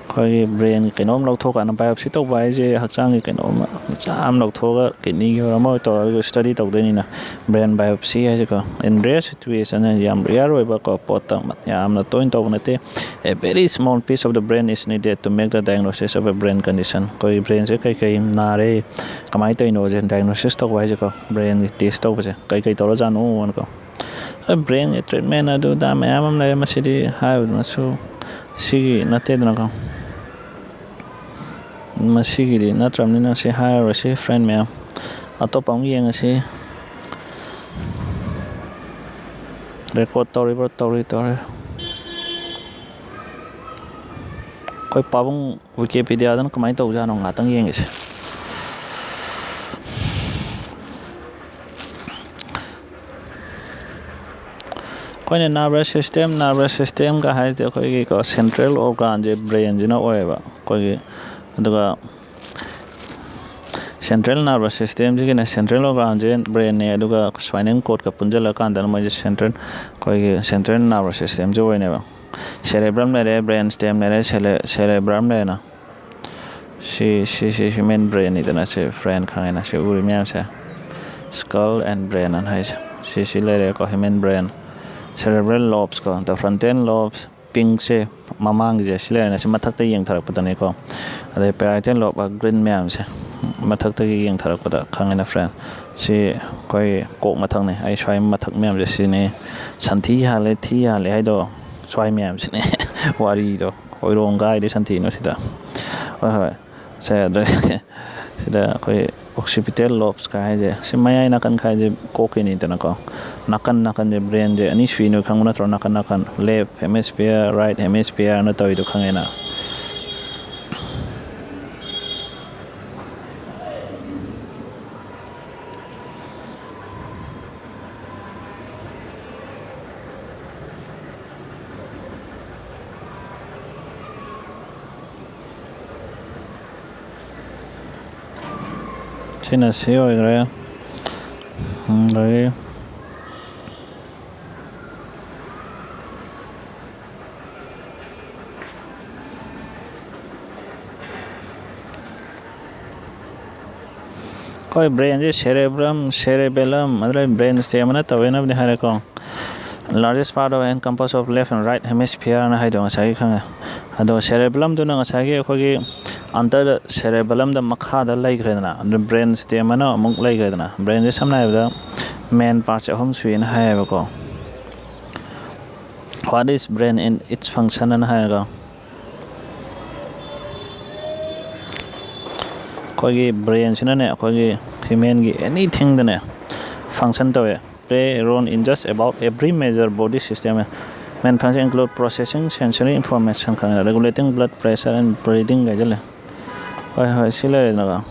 ꯑꯩꯈꯣꯏꯒꯤ brainꯒꯤ ꯀꯩꯅꯣꯝ ꯂꯧꯊꯣꯛꯀꯥꯟꯗ, biopsy ꯇꯧꯕ ꯍꯥꯏꯁꯦ ꯍꯛꯆꯥꯡꯒꯤ ꯀꯩꯅꯣꯝ ꯃꯆꯥ ꯑꯃ ꯂꯧꯊꯣꯛꯑꯒ, kidneyꯒꯤ ꯑꯣꯏꯔꯣ ꯑꯃ ꯑꯣꯏ ꯇꯧꯔꯒ study ꯇꯧꯗꯣꯏꯅꯤꯅ꯫ Brain biopsy ꯍꯥꯏꯁꯦꯀꯣ, in rare situation, ꯌꯥꯝ rare ꯑꯣꯏꯕꯀꯣ ꯄꯣꯠꯇ, ꯌꯥꯝꯅ ꯇꯣꯏꯅ ꯇꯧꯕ ꯅꯠꯇꯦ꯫ A very small piece of the brain is needed to make the diagnosis of a brain condition. ꯑꯩꯈꯣꯏꯒꯤ brainꯁꯦ ꯀꯩꯀꯩ ꯅꯥꯔꯦ, ꯀꯃꯥꯏꯅ ꯇꯧꯔꯤꯅꯣꯁꯦ diagnosis ꯇꯧꯕ ꯍꯥꯏꯁꯦꯀꯣ, brainꯒꯤ test ꯇꯧꯕꯁꯦ ꯀꯩꯀꯩ ꯇꯧꯔꯖꯥꯠꯅꯣꯅꯀꯣ꯫ Brainꯒꯤ treatment ꯑꯗꯨ ꯑꯗꯥ ꯃꯌꯥꯝ ꯑꯃ ꯂꯩꯔꯦ, ꯃꯁꯤꯗꯤ ꯍꯥꯏꯕꯗꯨꯅꯁꯨ ꯁꯤꯒꯤ ꯅꯠꯇꯦꯗꯅꯀꯣ꯫ ꯃꯁꯤꯒꯤꯗꯤ ꯅꯠꯇ꯭ꯔꯕꯅꯤꯅ ꯁꯤ ꯍꯥꯏꯔꯔꯣꯏꯁꯤ, friend ꯃꯌꯥꯝ꯫ ꯑꯇꯣꯞꯄ ꯑꯃꯨꯛ ꯌꯦꯡꯉꯁꯤ꯫ Record ꯇꯧꯔꯤꯕ꯭ꯔꯥ? ꯇꯧꯔꯤ, ꯇꯧꯔꯤ꯫ ꯑꯩꯈꯣꯏ ꯄꯥꯕꯨꯡ Wikipediaꯗꯅ ꯀꯃꯥꯏꯅ ꯇꯧꯖꯥꯠꯅꯣ ꯉꯥꯛꯇꯪ ꯌꯦꯡꯉꯁꯤ꯫ ꯑꯩꯈꯣꯏꯅ nervous system, nervous systemꯒ ꯍꯥꯏꯁꯦ ꯑꯩꯈꯣꯏꯒꯤꯀꯣ central organꯁꯦ brainꯁꯤꯅ ꯑꯣꯏꯌꯦꯕ ꯑꯩꯈꯣꯏꯒꯤ꯫ ꯑꯗꯨꯒ central nervous systemꯁꯤꯒꯤꯅ central organꯁꯦ brainꯅꯦ, ꯑꯗꯨꯒ spinal cordꯀ ꯄꯨꯟꯁꯤꯜꯂꯀꯥꯟꯗꯅ ꯃꯣꯏꯁꯦ central, ꯑꯩꯈꯣꯏꯒꯤ central nervous systemꯁꯦ ꯑꯣꯏꯅꯦꯕ꯫ Cerebrum ꯂꯩꯔꯦ, brain stem ꯂꯩꯔꯦ, cere-, cerebrum ꯂꯩꯔꯦꯅ꯫ ꯁꯤ, ꯁꯤ, ꯁꯤ human brainꯅꯤꯗꯅ, ꯁꯤ brain ꯈꯪꯉꯦꯅ, ꯁꯤ ꯎꯔꯤ ꯃꯌꯥꯝꯁꯦ꯫ Skull and brain ꯑꯅ ꯍꯥꯏꯁꯦ꯫ ꯁꯤ, ꯁꯤ ꯂꯩꯔꯦꯀꯣ, human brain꯫ Cerebral lobes ꯀꯣ, the frontal lobes, pinkꯁꯦ ꯃꯃꯥꯡꯒꯤꯁꯦ ꯁꯤ ꯂꯩꯔꯦꯅ, ꯁꯤ ꯃꯊꯛꯇ ꯌꯦꯡꯊꯔꯛꯄꯗꯅꯦꯀꯣ꯫ ꯑꯗꯩ parietal lobe, green ꯃꯌꯥꯝꯁꯦ ꯃꯊꯛꯇꯒꯤ ꯌꯦꯡꯊꯔꯛꯄꯗ ꯈꯪꯉꯦꯅ, friend꯫ ꯁꯤ ꯑꯩꯈꯣꯏ ꯀꯣꯛ ꯃꯊꯛꯅꯦ꯫ ꯑꯩ ꯁ꯭ꯋꯥꯏ ꯃꯊꯛ ꯃꯌꯥꯝꯁꯦ ꯁꯤꯅꯤ꯫ ꯁꯟꯊꯤ ꯍꯥꯜꯂꯦ, ꯊꯤ ꯍꯥꯜꯂꯦ ꯍꯥꯏꯗꯣ ꯁ꯭ꯋꯥꯏ ꯃꯌꯥꯝꯁꯤꯅꯦ꯫ ꯋꯥꯔꯤꯗꯣ꯫ ꯍꯣꯏꯔꯣꯡ ꯀꯥꯏꯗꯩ ꯁꯟꯊꯤꯅꯣ ꯁꯤꯗ? ꯍꯣꯏ, ꯍꯣꯏ꯫ ꯁꯦ, ꯑꯗꯨ ꯁꯤꯗ ꯑꯩꯈꯣꯏ occipital lobes ꯀꯥꯏ ꯍꯥꯏꯁꯦ, ꯁꯤ ꯃꯌꯥꯏ ꯅꯥꯀꯟ ꯈꯥꯏꯁꯦ ꯀꯣꯛꯀꯤꯅꯤꯗꯅꯀꯣ꯫ ꯅꯥꯀꯟ ꯅꯥꯀꯟꯁꯦ brain ꯁꯦ ꯑꯅꯤ ꯁꯨꯏ, ꯅꯣꯏ ꯈꯪꯕ ꯅꯠꯇ꯭ꯔꯣ? ꯅꯥꯀꯟ ꯅꯥꯀꯟ, left hemisphere, right hemisphere ꯅ ꯇꯧꯔꯤꯗꯣ ꯈꯪꯉꯦꯅ? ꯁꯤꯅ ꯁꯤ ꯑꯣꯏꯈ꯭ꯔꯦ꯫ ꯑꯗꯒꯤ ꯑꯩꯈꯣꯏ brain ꯁꯦ cerebrum, cerebellum, ꯑꯗꯨꯗ brain stem ꯑꯅ ꯇꯧꯋꯦꯅꯕꯨꯗꯤ ꯍꯥꯏꯔꯦꯀꯣ꯫ Largest part of and composed of left and right hemisphere ꯅ ꯍꯥꯏꯗꯣ ꯉꯁꯥꯏꯒꯤ ꯈꯪꯉꯦ꯫ ꯑꯗꯣ cerebellum ꯗꯨꯅ ꯉꯁꯥꯏꯒꯤ ꯑꯩꯈꯣꯏꯒꯤ under cerebellum ꯗ ꯃꯈꯥꯗ ꯂꯩꯈ꯭ꯔꯦꯗꯅ, ꯑꯗꯨ brain stem ꯑꯅ ꯑꯃꯨꯛ ꯂꯩꯈ꯭ꯔꯦꯗꯅ꯫ Brain ꯁꯦ ꯁꯝꯅ ꯍꯥꯏꯔꯕꯗ main part ꯁꯦ ꯑꯍꯨꯝ ꯁꯨꯏꯅ ꯍꯥꯏꯌꯦꯕꯀꯣ꯫ What is brain in its function ꯑꯅ ꯍꯥꯏꯔꯒ, ꯑꯩꯈꯣꯏꯒꯤ brain ꯁꯤꯅꯅꯦ, ꯑꯩꯈꯣꯏꯒꯤ human ꯒꯤ anything ꯗꯅꯦ function ꯇꯧꯋꯦ, play a role in just about every major body system꯫ Main function include processing sensory information, ꯈꯪꯉꯦ, regulating blood pressure and breathing ꯍꯥꯏꯖꯜꯂꯦ꯫ ꯍꯣꯏ, ꯍꯣꯏ, ꯁꯤ ꯂꯩꯔꯦꯗꯅꯀꯣ꯫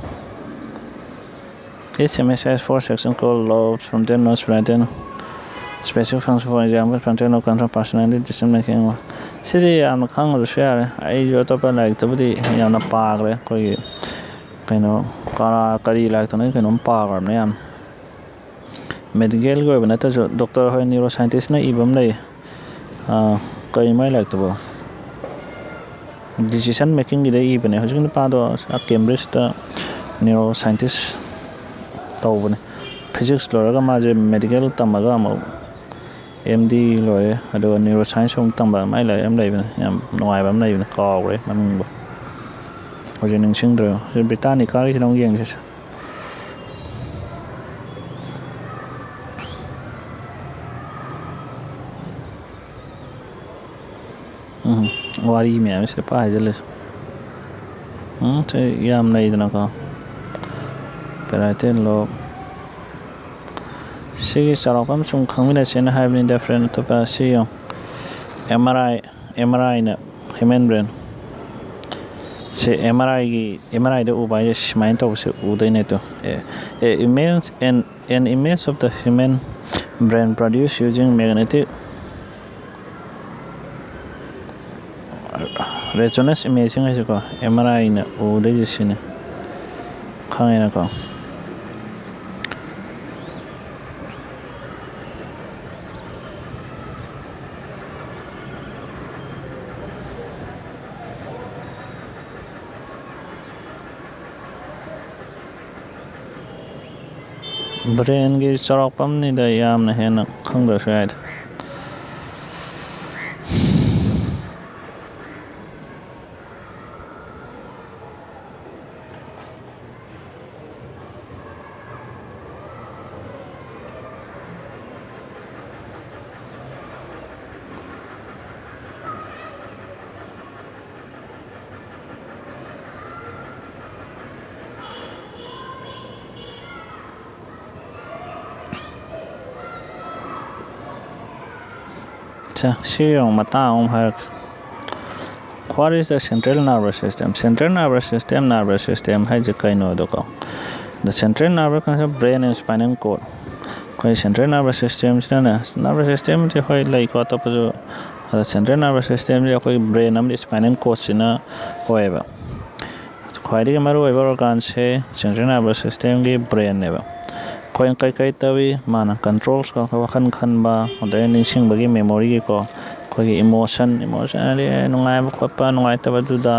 Each hemisphere has four sections called lobes, frontal lobes, parietal, specific function, for example, frontal lobe control personality, decision making꯫ ꯁꯤꯗꯤ ꯌꯥꯝꯅ ꯈꯪꯉꯨꯗ꯭ꯔꯁꯨ ꯌꯥꯔꯦ꯫ ꯑꯩꯁꯨ ꯑꯇꯣꯞꯄ ꯂꯥꯏꯔꯤꯛꯇꯕꯨꯗꯤ ꯌꯥꯝꯅ ꯄꯥꯈ꯭ꯔꯦ꯫ ꯑꯩꯈꯣꯏꯒꯤ ꯀꯩꯅꯣ, ꯀꯔꯥ-, ꯀꯔꯤ ꯂꯥꯏꯔꯤꯛꯇꯅꯣ ꯑꯩ ꯀꯩꯅꯣꯝ ꯄꯥꯈ꯭ꯔꯕꯅꯦ ꯌꯥꯝ꯫ Medical ꯒꯤ ꯑꯣꯏꯕ ꯅꯠꯇ꯭ꯔꯁꯨ, doctor ꯍꯣꯏ, neuroscientist ꯅ ꯏꯕ ꯑꯃ ꯂꯩ꯫ ꯑꯥ, ꯀꯔꯤ ꯃꯥꯏ ꯂꯥꯏꯔꯤꯛꯇꯨꯕꯣ? Decision making ꯒꯤꯗ ꯏꯕꯅꯦ꯫ ꯍꯧꯖꯤꯛ ꯅꯨꯄꯥꯗꯣ ꯑꯥ Cambridge ꯇ neuroscientist ꯇꯧꯕꯅꯦ꯫ Physics ꯂꯣꯏꯔꯒ ꯃꯥꯁꯦ medical ꯇꯝꯃꯒ ꯑꯃꯨꯛ M D ꯂꯣꯏꯔꯦ, ꯑꯗꯨꯒ neuroscience ꯑꯃꯨꯛ ꯇꯝꯕ꯫ ꯃꯥꯏ ꯂꯥꯏꯔꯤꯛ ꯑꯃ ꯂꯩꯕꯅꯦ, ꯌꯥꯝ ꯅꯨꯡꯉꯥꯏꯕ ꯑꯃ ꯂꯩꯕꯅꯦ, ꯀꯥꯎꯈ꯭ꯔꯦ ꯃꯃꯤꯡꯗꯣ꯫ ꯍꯧꯖꯤꯛ ꯅꯤꯡꯁꯤꯡꯗ꯭ꯔꯦ꯫ ꯁꯤ Britannica ꯒꯤꯁꯤꯗ ꯑꯃꯨꯛ ꯌꯦꯡꯁꯤꯁꯦ꯫ ꯎꯝ, ꯋꯥꯔꯤ ꯃꯌꯥꯝꯁꯤꯗ ꯄꯥꯏ ꯍꯥꯏꯖꯜꯂꯁꯤ꯫ ꯎꯝ, ꯁꯤ ꯌꯥꯝ ꯂꯩꯗꯅꯀꯣ꯫ Parietal lobe꯫ ꯁꯤꯒꯤ ꯆꯥꯎꯔꯥꯛꯄ ꯑꯃ ꯁꯨꯝ ꯈꯪꯃꯤꯟꯅꯁꯦꯅ ꯍꯥꯏꯕꯅꯤꯗ, friend꯫ ꯑꯇꯣꯞꯄ ꯁꯤ ꯌꯦꯡꯉꯣ꯫ M R I, M R I ꯅ human brain꯫ ꯁꯤ M R I ꯒꯤ, M R I ꯗ ꯎꯕ ꯍꯥꯏꯁꯦ ꯁꯨꯃꯥꯏꯅ ꯇꯧꯕꯁꯦ ꯎꯗꯣꯏꯅꯦ꯫ ꯑꯗꯣ, a, a image, an, an image of the human brain produced using magnetic resonance imaging ꯍꯥꯏꯁꯦꯀꯣ, M R I ꯅ ꯎꯗꯣꯏꯁꯦ ꯁꯤꯅꯤ꯫ ꯈꯪꯉꯦꯅꯀꯣ? Brain ꯒꯤ ꯆꯥꯎꯔꯥꯛꯄ ꯑꯃꯅꯤꯗ, ꯌꯥꯝꯅ ꯍꯦꯟꯅ ꯈꯪꯗ꯭ꯔꯁꯨ ꯌꯥꯏꯗ꯫ ꯁꯦ, ꯁꯤ ꯌꯦꯡꯉꯣ, ꯃꯇꯥꯡ ꯑꯃ ꯍꯥꯏꯔꯛꯀꯦ꯫ What is the central nervous system? Central nervous system, nervous system ꯍꯥꯏꯁꯦ ꯀꯩꯅꯣꯗꯣꯀꯣ? The central nervous system, brain and spinal cord꯫ ꯑꯩꯈꯣꯏ central nervous system ꯁꯤꯅꯅꯦ, nervous system ꯗꯤ ꯍꯣꯏ ꯂꯩꯀꯣ, ꯑꯇꯣꯞꯄꯁꯨ꯫ ꯑꯗꯣ central nervous system ꯁꯦ ꯑꯩꯈꯣꯏ brain ꯑꯃꯗꯤ spinal cord ꯁꯤꯅ ꯑꯣꯏꯌꯦꯕ꯫ ꯈ꯭ꯋꯥꯏꯗꯒꯤ ꯃꯔꯨꯑꯣꯏꯕ organ ꯁꯦ central nervous system ꯒꯤ brain ꯅꯦꯕ꯫ ꯑꯩꯈꯣꯏꯅ ꯀꯩ ꯀꯩ ꯇꯧꯏ? ꯃꯥꯅ controls ꯀꯣ, ꯑꯩꯈꯣꯏ ꯋꯥꯈꯜ ꯈꯟꯕ, ꯑꯗꯩ ꯅꯤꯡꯁꯤꯡꯕꯒꯤ, memory ꯒꯤꯀꯣ, ꯑꯩꯈꯣꯏꯒꯤ emotion, emotion ꯍꯥꯏꯗꯤ ꯅꯨꯡꯉꯥꯏꯕ ꯈꯣꯠꯄ, ꯅꯨꯡꯉꯥꯏꯇꯕ ꯑꯗꯨꯗ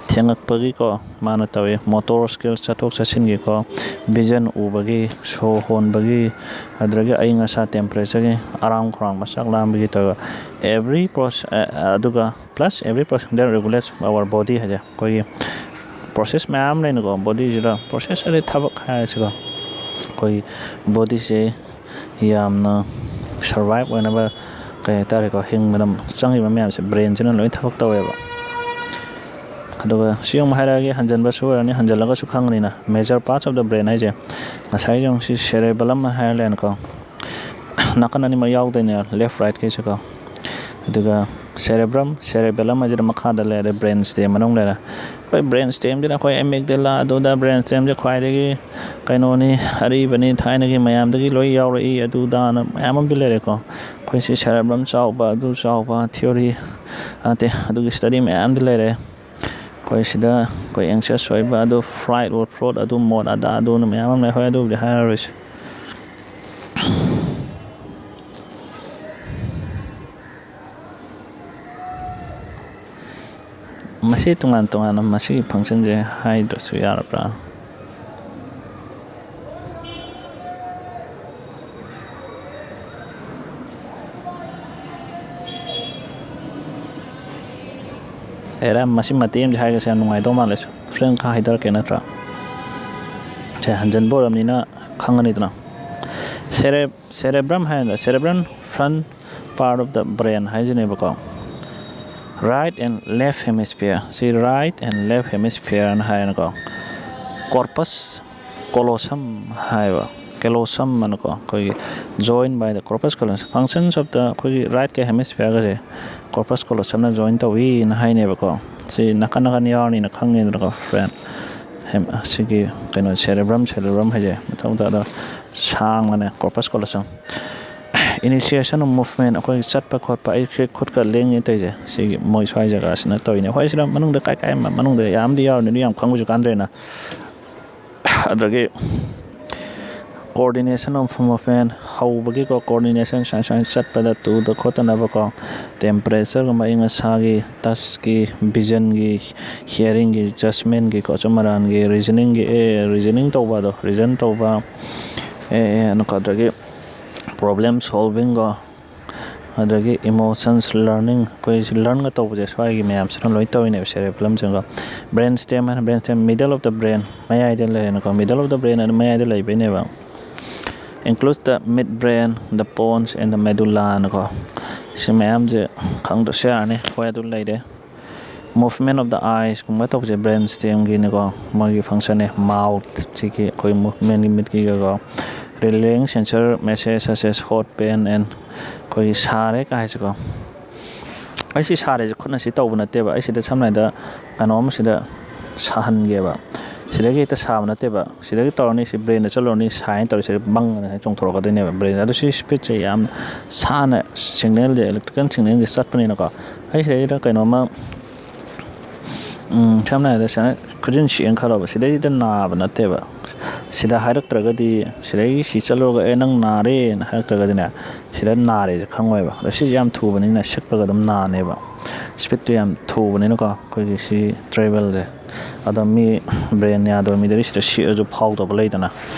ꯊꯦꯡꯉꯛꯄꯒꯤꯀꯣ, ꯃꯥꯅ ꯇꯧꯏ꯫ Motor skills, ꯆꯠꯊꯣꯛ ꯆꯠꯁꯤꯟꯒꯤꯀꯣ, vision, ꯎꯕꯒꯤ, ꯁꯣꯔ ꯍꯣꯟꯕꯒꯤ, ꯑꯗꯨꯗꯒꯤ ꯑꯏꯪ ꯑꯁꯥ, temperature ꯒꯤ, ꯑꯔꯥꯝ ꯈꯧꯔꯥꯡꯕ, ꯆꯥꯛ ꯂꯥꯝꯕꯒꯤ ꯇꯧꯕ, every process, ꯑꯗꯨꯒ plus every process that regulates our body ꯍꯥꯏꯁꯦ, ꯑꯩꯈꯣꯏꯒꯤ process ꯃꯌꯥꯝ ꯂꯩꯅꯀꯣ, body ꯁꯤꯗ process ꯍꯥꯏꯗꯤ ꯊꯕꯛ ꯍꯥꯏꯔꯁꯤꯀꯣ, ꯑꯩꯈꯣꯏꯒꯤ body ꯁꯦ ꯌꯥꯝꯅ survive ꯑꯣꯏꯅꯕ, ꯀꯩ ꯍꯥꯏꯇꯥꯔꯦꯀꯣ, ꯍꯤꯡꯕꯗ ꯆꯪꯉꯤꯕ ꯃꯌꯥꯝꯁꯦ brain ꯁꯤꯅ ꯂꯣꯏ ꯊꯕꯛ ꯇꯧꯋꯦꯕ꯫ ꯑꯗꯨꯒ ꯁꯤ ꯑꯃꯨꯛ ꯍꯥꯏꯔꯛꯑꯒꯦ, ꯍꯟꯖꯤꯟꯕꯁꯨ ꯑꯣꯏꯔꯅꯤ, ꯍꯟꯖꯤꯜꯂꯒꯁꯨ ꯈꯪꯉꯅꯤꯅ꯫ Major parts of the brain ꯍꯥꯏꯁꯦ ꯉꯁꯥꯏꯒꯤ ꯑꯃꯨꯛ ꯁꯤ cerebellum ꯍꯥꯏꯔ ꯂꯩꯔꯦꯅꯀꯣ, ꯅꯥꯀꯟ ꯑꯅꯤꯃꯛ ꯌꯥꯎꯗꯣꯏꯅꯦ, left right ꯀꯩꯁꯦꯀꯣ꯫ ꯑꯗꯨꯒ cerebrum, cerebellum ꯍꯥꯏꯁꯤꯅ ꯃꯈꯥꯗ ꯂꯩꯔꯦ, brain stem ꯃꯅꯨꯡ ꯂꯩꯔꯦ꯫ ꯑꯩꯈꯣꯏ brain stemꯁꯤꯅ ꯑꯩꯈꯣꯏ amygdala ꯑꯗꯨꯗ, brain stemꯁꯦ ꯈ꯭ꯋꯥꯏꯗꯒꯤ ꯀꯩꯅꯣꯅꯤ, ꯑꯔꯤꯕꯅꯤ, ꯊꯥꯏꯅꯒꯤ ꯃꯌꯥꯝꯗꯒꯤ ꯂꯣꯏ ꯌꯥꯎꯔꯛꯏ ꯑꯗꯨꯗꯥꯅ ꯃꯌꯥꯝ ꯑꯃꯗꯤ ꯂꯩꯔꯦꯀꯣ꯫ ꯑꯩꯈꯣꯏꯁꯤ cerebrum ꯆꯥꯎꯕ, ꯑꯗꯨ ꯆꯥꯎꯕ theory ꯅꯠꯇꯦ, ꯑꯗꯨꯒꯤ study ꯃꯌꯥꯝꯗꯤ ꯂꯩꯔꯦ꯫ ꯑꯩꯈꯣꯏ ꯁꯤꯗ ꯑꯩꯈꯣꯏ anxious ꯑꯣꯏꯕ, ꯑꯗꯨ flight or fraud, ꯑꯗꯨ mode, ꯑꯗꯥ ꯑꯗꯨꯅ ꯃꯌꯥꯝ ꯑꯃ ꯂꯩ꯫ ꯍꯣꯏ, ꯑꯗꯨꯕꯨꯗꯤ ꯍꯥꯏꯔꯔꯣꯏꯁꯦ꯫ ꯃꯁꯤ ꯇꯣꯉꯥꯟ ꯇꯣꯉꯥꯟꯅ ꯃꯁꯤꯒꯤ functionꯁꯦ ꯍꯥꯏꯗ꯭ꯔꯁꯨ ꯌꯥꯔꯕ꯭ꯔꯥ? ꯑꯦꯔꯥ, ꯃꯁꯤ ꯃꯇꯦꯛ ꯑꯃꯗꯤ ꯍꯥꯏꯒꯦꯁꯦ, ꯌꯥꯝ ꯅꯨꯡꯉꯥꯏꯗꯧ ꯃꯥꯜꯂꯦ꯫ Friend ꯈꯔ ꯍꯥꯏꯗꯔꯛꯀꯦ ꯅꯠꯇ꯭ꯔꯥ? ꯁꯦ, ꯍꯟꯖꯟꯕ ꯑꯣꯏꯔꯕꯅꯤꯅ ꯈꯪꯉꯅꯤꯗꯅ꯫ Cere-, cerebrum ꯍꯥꯏꯅ, cerebrum front part of the brain ꯍꯥꯏꯁꯤꯅꯦꯕꯀꯣ꯫ Right and left hemisphere, ꯁꯤ right and left hemisphere ꯍꯥꯏꯅꯀꯣ꯫ Corpus callosum ꯍꯥꯏꯕ, callosum ꯑꯅꯀꯣ, ꯑꯩꯈꯣꯏꯒꯤ joined by the corpus callosum, functions of the, ꯑꯩꯈꯣꯏꯒꯤ rightꯀ hemisphereꯒꯁꯦ corpus callosumꯅ join ꯇꯧꯏꯅ ꯍꯥꯏꯅꯦꯕꯀꯣ꯫ ꯁꯤ ꯅꯥꯀꯟ ꯅꯥꯀꯟ ꯌꯥꯎꯔꯅꯤꯅ ꯈꯪꯉꯦꯗꯅꯀꯣ, friend꯫ ꯍꯦꯝ-, ꯁꯤꯒꯤ ꯀꯩꯅꯣ cerebrum, cerebrum ꯍꯥꯏꯁꯦ ꯃꯊꯪ ꯃꯊꯪꯗ ꯁꯥꯡꯅꯅꯦ, corpus callosum꯫ Initiation of movement, ꯑꯩꯈꯣꯏꯒꯤ ꯆꯠꯄ ꯈꯣꯠꯄ, ꯑꯩ ꯁꯤ ꯈꯨꯠꯀ ꯂꯦꯡꯉꯦ ꯇꯧꯔꯤꯁꯦ, ꯁꯤꯒꯤ ꯃꯣꯏ ꯁ꯭ꯋꯥꯏ ꯖꯒꯥꯁꯤꯅ ꯇꯧꯔꯤꯅꯦ꯫ ꯍꯣꯏ, ꯁꯤꯗ ꯃꯅꯨꯡꯗ ꯀꯥꯏ ꯀꯥꯏ ꯃꯅꯨꯡꯗ ꯌꯥꯝꯗꯤ ꯌꯥꯎꯔꯤꯅꯤ, ꯑꯗꯨ ꯌꯥꯝ ꯈꯪꯕꯁꯨ ꯀꯥꯟꯗ꯭ꯔꯦꯅ꯫ ꯑꯗꯒꯤ coordination of movement, ꯍꯧꯕꯒꯤꯀꯣ, coordination, ꯁꯨꯃꯥꯏ ꯁꯨꯃꯥꯏꯅ ꯆꯠꯄꯗ ꯇꯨꯗ ꯈꯣꯠꯇꯅꯕꯀꯣ, temperatureꯒꯨꯝꯕ, ꯑꯏꯪ ꯑꯁꯥꯒꯤ, touchꯀꯤ, visionꯒꯤ, hearingꯒꯤ, judgmentꯒꯤꯀꯣ, ꯑꯆꯨꯝ ꯑꯔꯥꯟꯒꯤ, reasoningꯒꯤ, ꯑꯦ, reasoning ꯇꯧꯕ ꯑꯗꯣ, reason ꯇꯧꯕ, ꯑꯦ, ꯑꯦ, ꯑꯗꯒꯤ problem solvingꯀꯣ, ꯑꯗꯒꯤ emotions learning, ꯑꯩꯈꯣꯏ ꯁꯤ learnꯒ ꯇꯧꯕꯁꯦ ꯁ꯭ꯋꯥꯏꯒꯤ ꯃꯌꯥꯝꯁꯤꯅ ꯂꯣꯏ ꯇꯧꯔꯤꯅꯦꯕ cerebellumꯁꯤꯅꯀꯣ꯫ Brain stem ꯍꯥꯏꯅ, brain stem, middle of the brain, ꯃꯌꯥꯏꯗ ꯂꯩꯔꯦꯅꯀꯣ, middle of the brain ꯍꯥꯏꯅ ꯃꯌꯥꯏꯗ ꯂꯩꯕꯩꯅꯦꯕ꯫ Includes the midbrain, the pons and the medulla ꯅꯀꯣ꯫ ꯁꯤ ꯃꯌꯥꯝꯁꯦ ꯈꯪꯗ꯭ꯔꯁꯨ ꯌꯥꯔꯅꯤ, ꯍꯣꯏ, ꯑꯗꯨ ꯂꯩꯔꯦ꯫ Movement of the eyes ꯀꯨꯝꯕ ꯇꯧꯕꯁꯦ brain stem ꯒꯤꯅꯤꯀꯣ, ꯃꯣꯏꯒꯤ function ꯅꯦ꯫ Mouth ꯁꯤꯒꯤ ꯑꯩꯈꯣꯏ movement ꯀꯤ ꯃꯤꯠꯀꯤꯒꯀꯣ, relaying sensor message such as hot, pain and ꯑꯩꯈꯣꯏꯒꯤ ꯁꯥꯔꯦ ꯀꯥꯏ ꯍꯥꯏꯁꯤꯀꯣ꯫ ꯑꯩ ꯁꯤ ꯁꯥꯔꯦꯁꯦ ꯈꯨꯠꯅ ꯁꯤ ꯇꯧꯕ ꯅꯠꯇꯦꯕ꯫ ꯑꯩ ꯁꯤꯗ ꯁꯝꯅ ꯍꯥꯏꯗ ꯀꯩꯅꯣꯝ ꯁꯤꯗ ꯁꯥꯍꯟꯒꯦꯕ꯫ ꯁꯤꯗꯒꯤ ꯍꯦꯛꯇ ꯁꯥꯕ ꯅꯠꯇꯦꯕ꯫ ꯁꯤꯗꯒꯤ ꯇꯧꯔꯅꯤ, ꯁꯤ brain ꯗ ꯆꯠꯂꯨꯔꯅꯤ, ꯁꯥꯏꯅ ꯇꯧꯔꯤ ꯁꯤꯗ ꯕꯪ ꯑꯅ ꯆꯣꯡꯊꯣꯔꯛꯀꯗꯣꯏꯅꯦꯕ brain ꯗ꯫ ꯑꯗꯨ ꯁꯤ speed ꯁꯦ ꯌꯥꯝ ꯁꯥꯅ signal ꯁꯦ, electrical signal ꯁꯦ ꯆꯠꯄꯅꯤꯅꯀꯣ꯫ ꯑꯩ ꯁꯤꯗꯩꯗ ꯀꯩꯅꯣꯝꯃ ꯎꯝ, ꯁꯝꯅ ꯍꯥꯏꯔꯕꯗ ꯁꯨꯃꯥꯏꯅ ꯈꯨꯖꯤꯟ ꯁꯤꯛꯑꯦꯅ ꯈꯜꯂꯣꯕ, ꯁꯤꯗꯩꯗ ꯅꯥꯕ ꯅꯠꯇꯦꯕ꯫ ꯁꯤꯗ ꯍꯥꯏꯔꯛꯇ꯭ꯔꯒꯗꯤ, ꯁꯤꯗꯩ ꯁꯤ ꯆꯠꯂꯨꯔꯒ "ꯑꯦ, ꯅꯪ ꯅꯥꯔꯦꯅ" ꯍꯥꯏꯔꯛꯇ꯭ꯔꯒꯗꯤꯅꯦ, ꯁꯤꯗ ꯅꯥꯔꯦꯁꯦ ꯈꯪꯉꯣꯏꯕ꯫ ꯑꯗꯣ ꯁꯤꯁꯦ ꯌꯥꯝ ꯊꯨꯕꯅꯤꯅ ꯁꯤꯛꯄꯒ ꯑꯗꯨꯝ ꯅꯥꯅꯦꯕ꯫ Speed ꯇꯨ ꯌꯥꯝ ꯊꯨꯕꯅꯤꯅꯀꯣ ꯑꯩꯈꯣꯏꯒꯤ ꯁꯤ travel ꯁꯦ꯫ ꯑꯗꯣ ꯃꯤ brain ꯌꯥꯗꯕ ꯃꯤꯗꯗꯤ ꯁꯤꯗ ꯁꯤꯛꯑꯁꯨ ꯐꯥꯎꯗꯕ ꯂꯩꯗꯅ,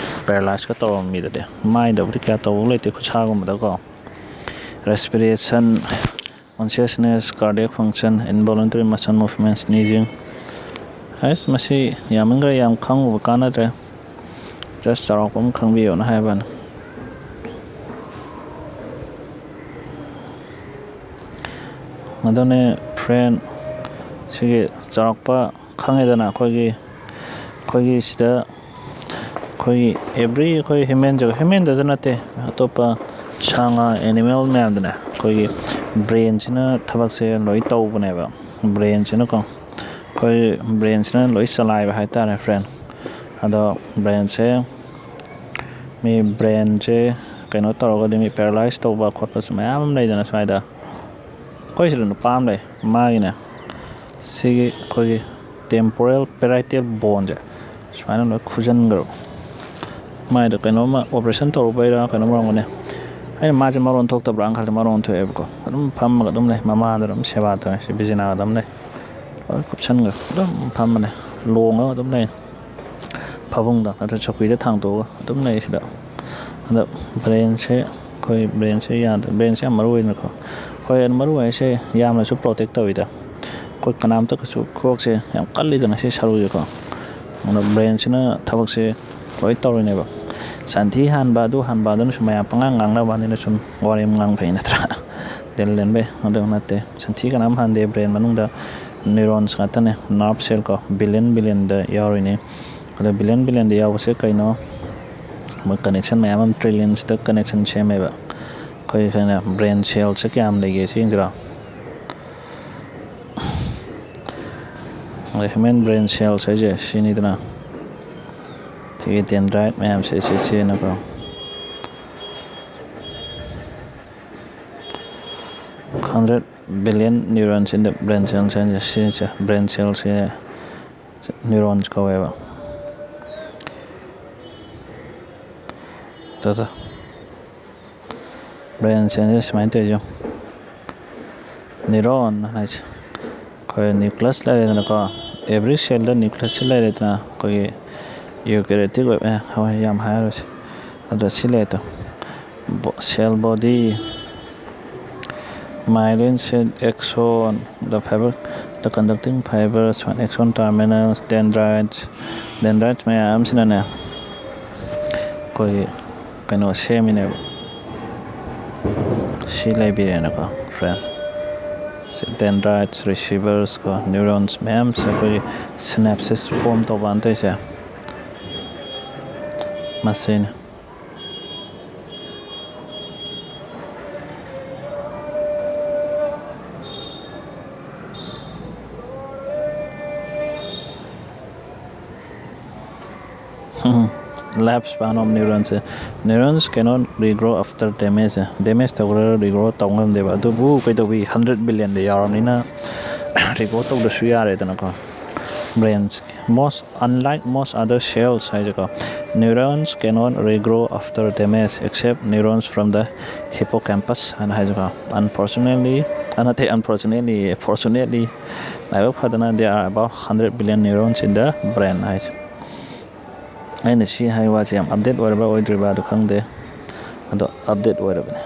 paralyze ꯀ ꯇꯧꯔꯕ ꯃꯤꯗꯗꯤ꯫ ꯃꯥꯏꯗꯕꯨꯗꯤ ꯀꯌꯥ ꯇꯧꯕ ꯂꯩꯇꯦ, ꯈꯨꯠꯁꯥꯒꯨꯝꯕꯗꯀꯣ꯫ Respiration, consciousness, cardiac function, involuntary muscle movement, sneezing꯫ ꯍꯩꯁ, ꯃꯁꯤ ꯌꯥꯝꯃꯟꯈ꯭ꯔꯦ, ꯌꯥꯝ ꯈꯪꯉꯨꯕ ꯀꯥꯟꯅꯗ꯭ꯔꯦ꯫ Just ꯆꯥꯎꯔꯥꯛꯄ ꯑꯃ ꯈꯪꯕꯤꯌꯣꯅ ꯍꯥꯏꯕꯅꯤ꯫ ꯑꯗꯨꯅꯦ friend, ꯁꯤꯒꯤ ꯆꯥꯎꯔꯥꯛꯄ ꯈꯪꯉꯦꯗꯅ, ꯑꯩꯈꯣꯏꯒꯤ, ꯑꯩꯈꯣꯏꯒꯤ ꯁꯤꯗ ꯑꯩꯈꯣꯏꯒꯤ every, ꯑꯩꯈꯣꯏ human ꯖꯒ-, human ꯗꯇ ꯅꯠꯇꯦ, ꯑꯇꯣꯞꯄ ꯁꯥ ꯉꯥ, animal ꯃꯌꯥꯝꯗꯅꯦ ꯑꯩꯈꯣꯏꯒꯤ brain ꯁꯤꯅ ꯊꯕꯛꯁꯦ ꯂꯣꯏ ꯇꯧꯕꯅꯦꯕ꯫ Brain ꯁꯤꯅꯀꯣ, ꯑꯩꯈꯣꯏ brain ꯁꯤꯅ ꯂꯣꯏ ꯆꯂꯥꯏꯕ ꯍꯥꯏꯇꯥꯔꯦ friend꯫ ꯑꯗꯣ brain ꯁꯦ, ꯃꯤ brain ꯁꯦ ꯀꯩꯅꯣ ꯇꯧꯔꯒꯗꯤ, ꯃꯤ paralyze ꯇꯧꯕ ꯈꯣꯠꯄꯁꯨ ꯃꯌꯥꯝ ꯑꯃ ꯂꯩꯗꯅ ꯁ꯭ꯋꯥꯏꯗ꯫ ꯑꯩꯈꯣꯏ ꯁꯤꯗ ꯅꯨꯄꯥ ꯑꯃ ꯂꯩ, ꯃꯥꯒꯤꯅꯦ ꯁꯤꯒꯤ ꯑꯩꯈꯣꯏꯒꯤ temporal parietal bone ꯁꯦ ꯁꯨꯃꯥꯏꯅ ꯂꯣꯏ ꯈꯨꯖꯟꯈ꯭ꯔꯕ꯫ ꯃꯥꯏꯗꯣ ꯀꯩꯅꯣꯝꯃ operation ꯇꯧꯔꯨꯕꯩꯔꯥ ꯀꯩꯅꯣꯝ ꯑꯣꯏꯔꯝꯒꯅꯤ꯫ ꯑꯩꯅ ꯃꯥꯁꯦ ꯃꯔꯣꯟ ꯊꯣꯛꯇꯕ꯭ꯔꯥꯅ ꯈꯜꯂꯤ, ꯃꯔꯣꯟ ꯊꯣꯛꯑꯦꯕꯀꯣ꯫ ꯑꯗꯨꯝ ꯐꯝꯃꯒ ꯑꯗꯨꯝ ꯂꯩ, ꯃꯃꯥꯗꯨꯅ ꯑꯗꯨꯝ ꯁꯦꯕꯥ ꯇꯧꯋꯦ꯫ ꯁꯤ ꯕꯤꯖꯤꯅꯥꯒ ꯑꯗꯨꯝ ꯂꯩ, ꯂꯣꯏ ꯀꯨꯞꯁꯟꯈ꯭ꯔꯦ꯫ ꯑꯗꯨꯝ ꯐꯝꯕꯅꯦ, ꯂꯣꯡꯉꯒ ꯑꯗꯨꯝ ꯂꯩ꯫ ꯐꯃꯨꯡꯗ ꯅꯠꯇ꯭ꯔ ꯆꯧꯀ꯭ꯔꯤꯗ ꯊꯥꯡꯇꯣꯛꯑꯒ ꯑꯗꯨꯝ ꯂꯩ ꯁꯤꯗ꯫ ꯑꯗꯣ brain ꯁꯦ, ꯑꯩꯈꯣꯏ brain ꯁꯦ ꯌꯥꯗ-, brain ꯁꯦ ꯌꯥꯝ ꯃꯔꯨ ꯑꯣꯏꯗꯅꯀꯣ꯫ ꯍꯣꯏ, ꯃꯔꯨ ꯑꯣꯏ ꯍꯥꯏꯁꯦ ꯌꯥꯝꯅꯁꯨ protect ꯇꯧꯋꯤꯗ꯫ ꯑꯩꯈꯣꯏ ꯀꯅꯥꯝꯇ ꯀꯩꯁꯨ, ꯀꯣꯛꯁꯦ ꯌꯥꯝ ꯀꯜꯂꯤꯗꯅ ꯁꯤ ꯁꯔꯨꯁꯦꯀꯣ꯫ ꯑꯗꯣ brain ꯁꯤꯅ ꯊꯕꯛꯁꯦ ꯂꯣꯏ ꯇꯧꯔꯤꯅꯦꯕ꯫ ꯁꯟꯊꯤ ꯍꯥꯟꯕ, ꯑꯗꯨ ꯍꯥꯟꯕ, ꯑꯗꯨꯅꯁꯨ ꯃꯌꯥꯝ ꯄꯉꯥꯡ ꯉꯥꯡꯅꯕ ꯋꯥꯅꯤꯅ ꯁꯨꯝ ꯋꯥꯔꯤ ꯑꯃ ꯉꯥꯡꯕ ꯐꯩ ꯅꯠꯇ꯭ꯔꯥ? ꯂꯦꯟ ꯂꯦꯟꯕꯩ꯫ ꯑꯗꯨ ꯅꯠꯇꯦ꯫ ꯁꯟꯊꯤ ꯀꯅꯥꯝ ꯍꯥꯟꯗꯦ brain ꯃꯅꯨꯡꯗ꯫ neurons ꯉꯥꯛꯇꯅꯦ, nerve cell ꯀꯣ, billion billionꯗ ꯌꯥꯎꯔꯤꯅꯤ꯫ ꯑꯗꯣ billion billionꯗ ꯌꯥꯎꯕꯁꯦ ꯀꯩꯅꯣ? ꯃꯣꯏ connection ꯃꯌꯥꯝ ꯑꯃ, trillionsꯇ connection ꯁꯦꯝꯃꯦꯕ꯫ ꯑꯩꯈꯣꯏ ꯀꯩꯅꯣ, brain cellꯁꯦ ꯀꯌꯥꯝ ꯂꯩꯒꯦ ꯁꯤ ꯌꯦꯡꯁꯤꯔꯣ? ꯑꯗ human brain cells ꯍꯥꯏꯁꯦ ꯁꯤꯅꯤꯗꯅ꯫ ꯁꯤꯒꯤ dendrite ꯃꯌꯥꯝꯁꯦ ꯁꯤ ꯁꯤꯅꯀꯣ꯫ Hundred billion neurons in the brain cells ꯍꯥꯏꯁꯦ ꯁꯤꯁꯦ, brain cellꯁꯦ neurons ꯀꯧꯋꯦꯕ꯫ ꯇꯗ꯫ Brain cellꯁꯦ ꯁꯨꯃꯥꯏꯅ ꯇꯧꯔꯤꯁꯦ ꯌꯦꯡꯉꯨ꯫ Neuron ꯍꯥꯏꯁꯦ ꯑꯩꯈꯣꯏ nucleus ꯂꯩꯔꯦꯗꯅꯀꯣ, every cellꯗ nucleusꯁꯤ ꯂꯩꯔꯦꯗꯅ, ꯑꯩꯈꯣꯏꯒꯤ eukaryotic ꯑꯣꯏꯕ, ꯑꯦ, ꯍꯣꯏ, ꯌꯥꯝ ꯍꯥꯏꯔꯔꯣꯏꯁꯦ꯫ ꯑꯗꯣ ꯁꯤ ꯂꯩꯔꯦ two, cell body, myelin sheath, axon, the fiber, the conducting fibers, axon terminals, dendrites, dendrites ꯃꯌꯥꯝꯁꯤꯅꯅꯦ ꯑꯩꯈꯣꯏꯒꯤ ꯀꯩꯅꯣ ꯁꯦꯝꯃꯤꯅꯦꯕ꯫ ꯁꯤ ꯂꯩꯕꯤꯔꯦꯅꯀꯣ friend꯫ ꯁꯤ dendrites, receivers ꯀꯣ, neurons ꯃꯌꯥꯝꯁꯦ ꯑꯩꯈꯣꯏꯒꯤ synapses form ꯇꯧꯕ ꯇꯧꯔꯤꯁꯦ ꯃꯁꯤꯅꯤ꯫ Life span of neurons, neurons cannot regrow after damage. Damage ꯇꯧꯈ꯭ꯔꯒ regrow ꯇꯧ ꯉꯝꯗꯦꯕ꯫ ꯑꯗꯨꯕꯨ ꯀꯩꯗꯧꯕꯤ, hundred billionꯗ ꯌꯥꯎꯔꯕꯅꯤꯅ regrow ꯇꯧꯗ꯭ꯔꯁꯨ ꯌꯥꯔꯦꯗꯅꯀꯣ꯫ Brains, most unlike most other cells ꯍꯥꯏꯁꯦꯀꯣ, neurons cannot regrow after damage except neurons from the hippocampus ꯍꯥꯏꯅ ꯍꯥꯏꯁꯦꯀꯣ꯫ Unfortunately, ꯑ, ꯅꯠꯇꯦ, unfortunately, fortunately, ꯂꯥꯏꯕꯛ ꯐꯗꯅ, there are about hundred billion neurons in the brain ꯍꯥꯏꯁꯦ꯫ ꯑꯩꯅ ꯁꯤ ꯍꯥꯏ ꯋꯥꯁꯦ ꯌꯥꯝ update ꯑꯣꯏꯔꯕ꯭ꯔꯥ ꯑꯣꯏꯗ꯭ꯔꯤꯕ꯭ꯔꯥ ꯑꯗꯨ ꯈꯪꯗꯦ, ꯑꯗꯣ update ꯑꯣꯏꯔꯕꯅꯦ꯫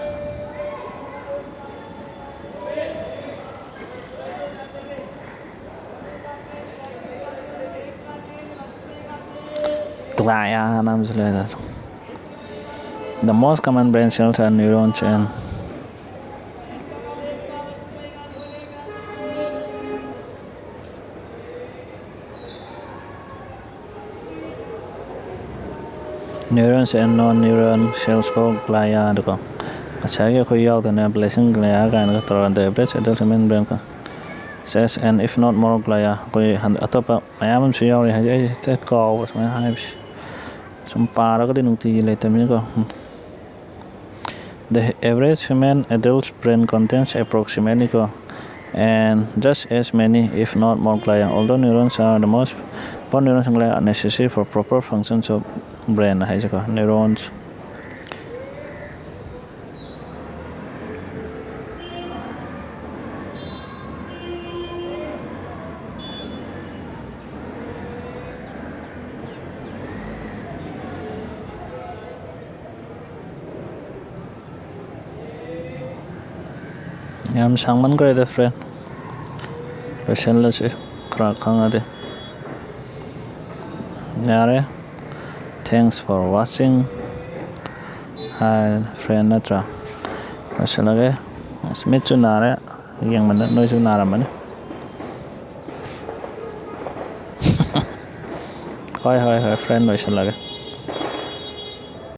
Glia ꯍꯥꯏꯅ ꯑꯃꯁꯨ ꯂꯩꯔꯦ꯫ The most common brain cells are neurons and Neurons and non-neuron cells ꯀꯣ, glia ꯗꯀꯣ, ꯉꯁꯥꯏꯒꯤ ꯑꯩꯈꯣꯏ ꯌꯥꯎꯗꯅ blessing glia ꯀꯥꯏꯅꯒ ꯇꯧꯔꯒ, the average adult human brain ꯀꯣ, says and if not more glia, ꯑꯩꯈꯣꯏ ꯍꯟ- ꯑꯇꯣꯞꯄ ꯃꯌꯥꯝ ꯑꯃꯁꯨ ꯌꯥꯎꯔꯤ ꯍꯥꯏꯁꯦ꯫ ꯑꯩꯁꯦ ꯍꯦꯛꯇ ꯀꯥꯎꯕ ꯁꯨꯃꯥꯏꯅ ꯍꯥꯏꯕꯁꯦ, ꯁꯨꯝ ꯄꯥꯔꯒꯗꯤ ꯅꯨꯡꯇꯤꯒꯤ ꯂꯩꯇꯕꯅꯤꯅꯀꯣ꯫ The average human adult brain contains approximately ꯀꯣ, and just as many, if not more, glia, although neurons are the most, both neurons and glia are necessary for proper functions of brain ꯍꯥꯏꯁꯦꯀꯣ, neurons꯫ ꯌꯥꯝ ꯁꯥꯡꯃꯟꯈ꯭ꯔꯦꯗ friend, ꯂꯣꯏꯁꯤꯜꯂꯁꯤ ꯈꯔ ꯈꯪꯉꯗꯤ꯫ ꯌꯥꯔꯦ, thanks for watching high friend, ꯅꯠꯇ꯭ꯔꯥ? ꯂꯣꯏꯁꯤꯜꯂꯒꯦ꯫ ꯑꯁ, ꯃꯤꯠꯁꯨ ꯅꯥꯔꯦ ꯌꯦꯡꯕꯗ, ꯅꯣꯏꯁꯨ ꯅꯥꯔꯝꯃꯅꯤ꯫ ꯍꯣꯏ ꯍꯣꯏ ꯍꯣꯏ friend, ꯂꯣꯏꯁꯤꯜꯂꯒꯦ꯫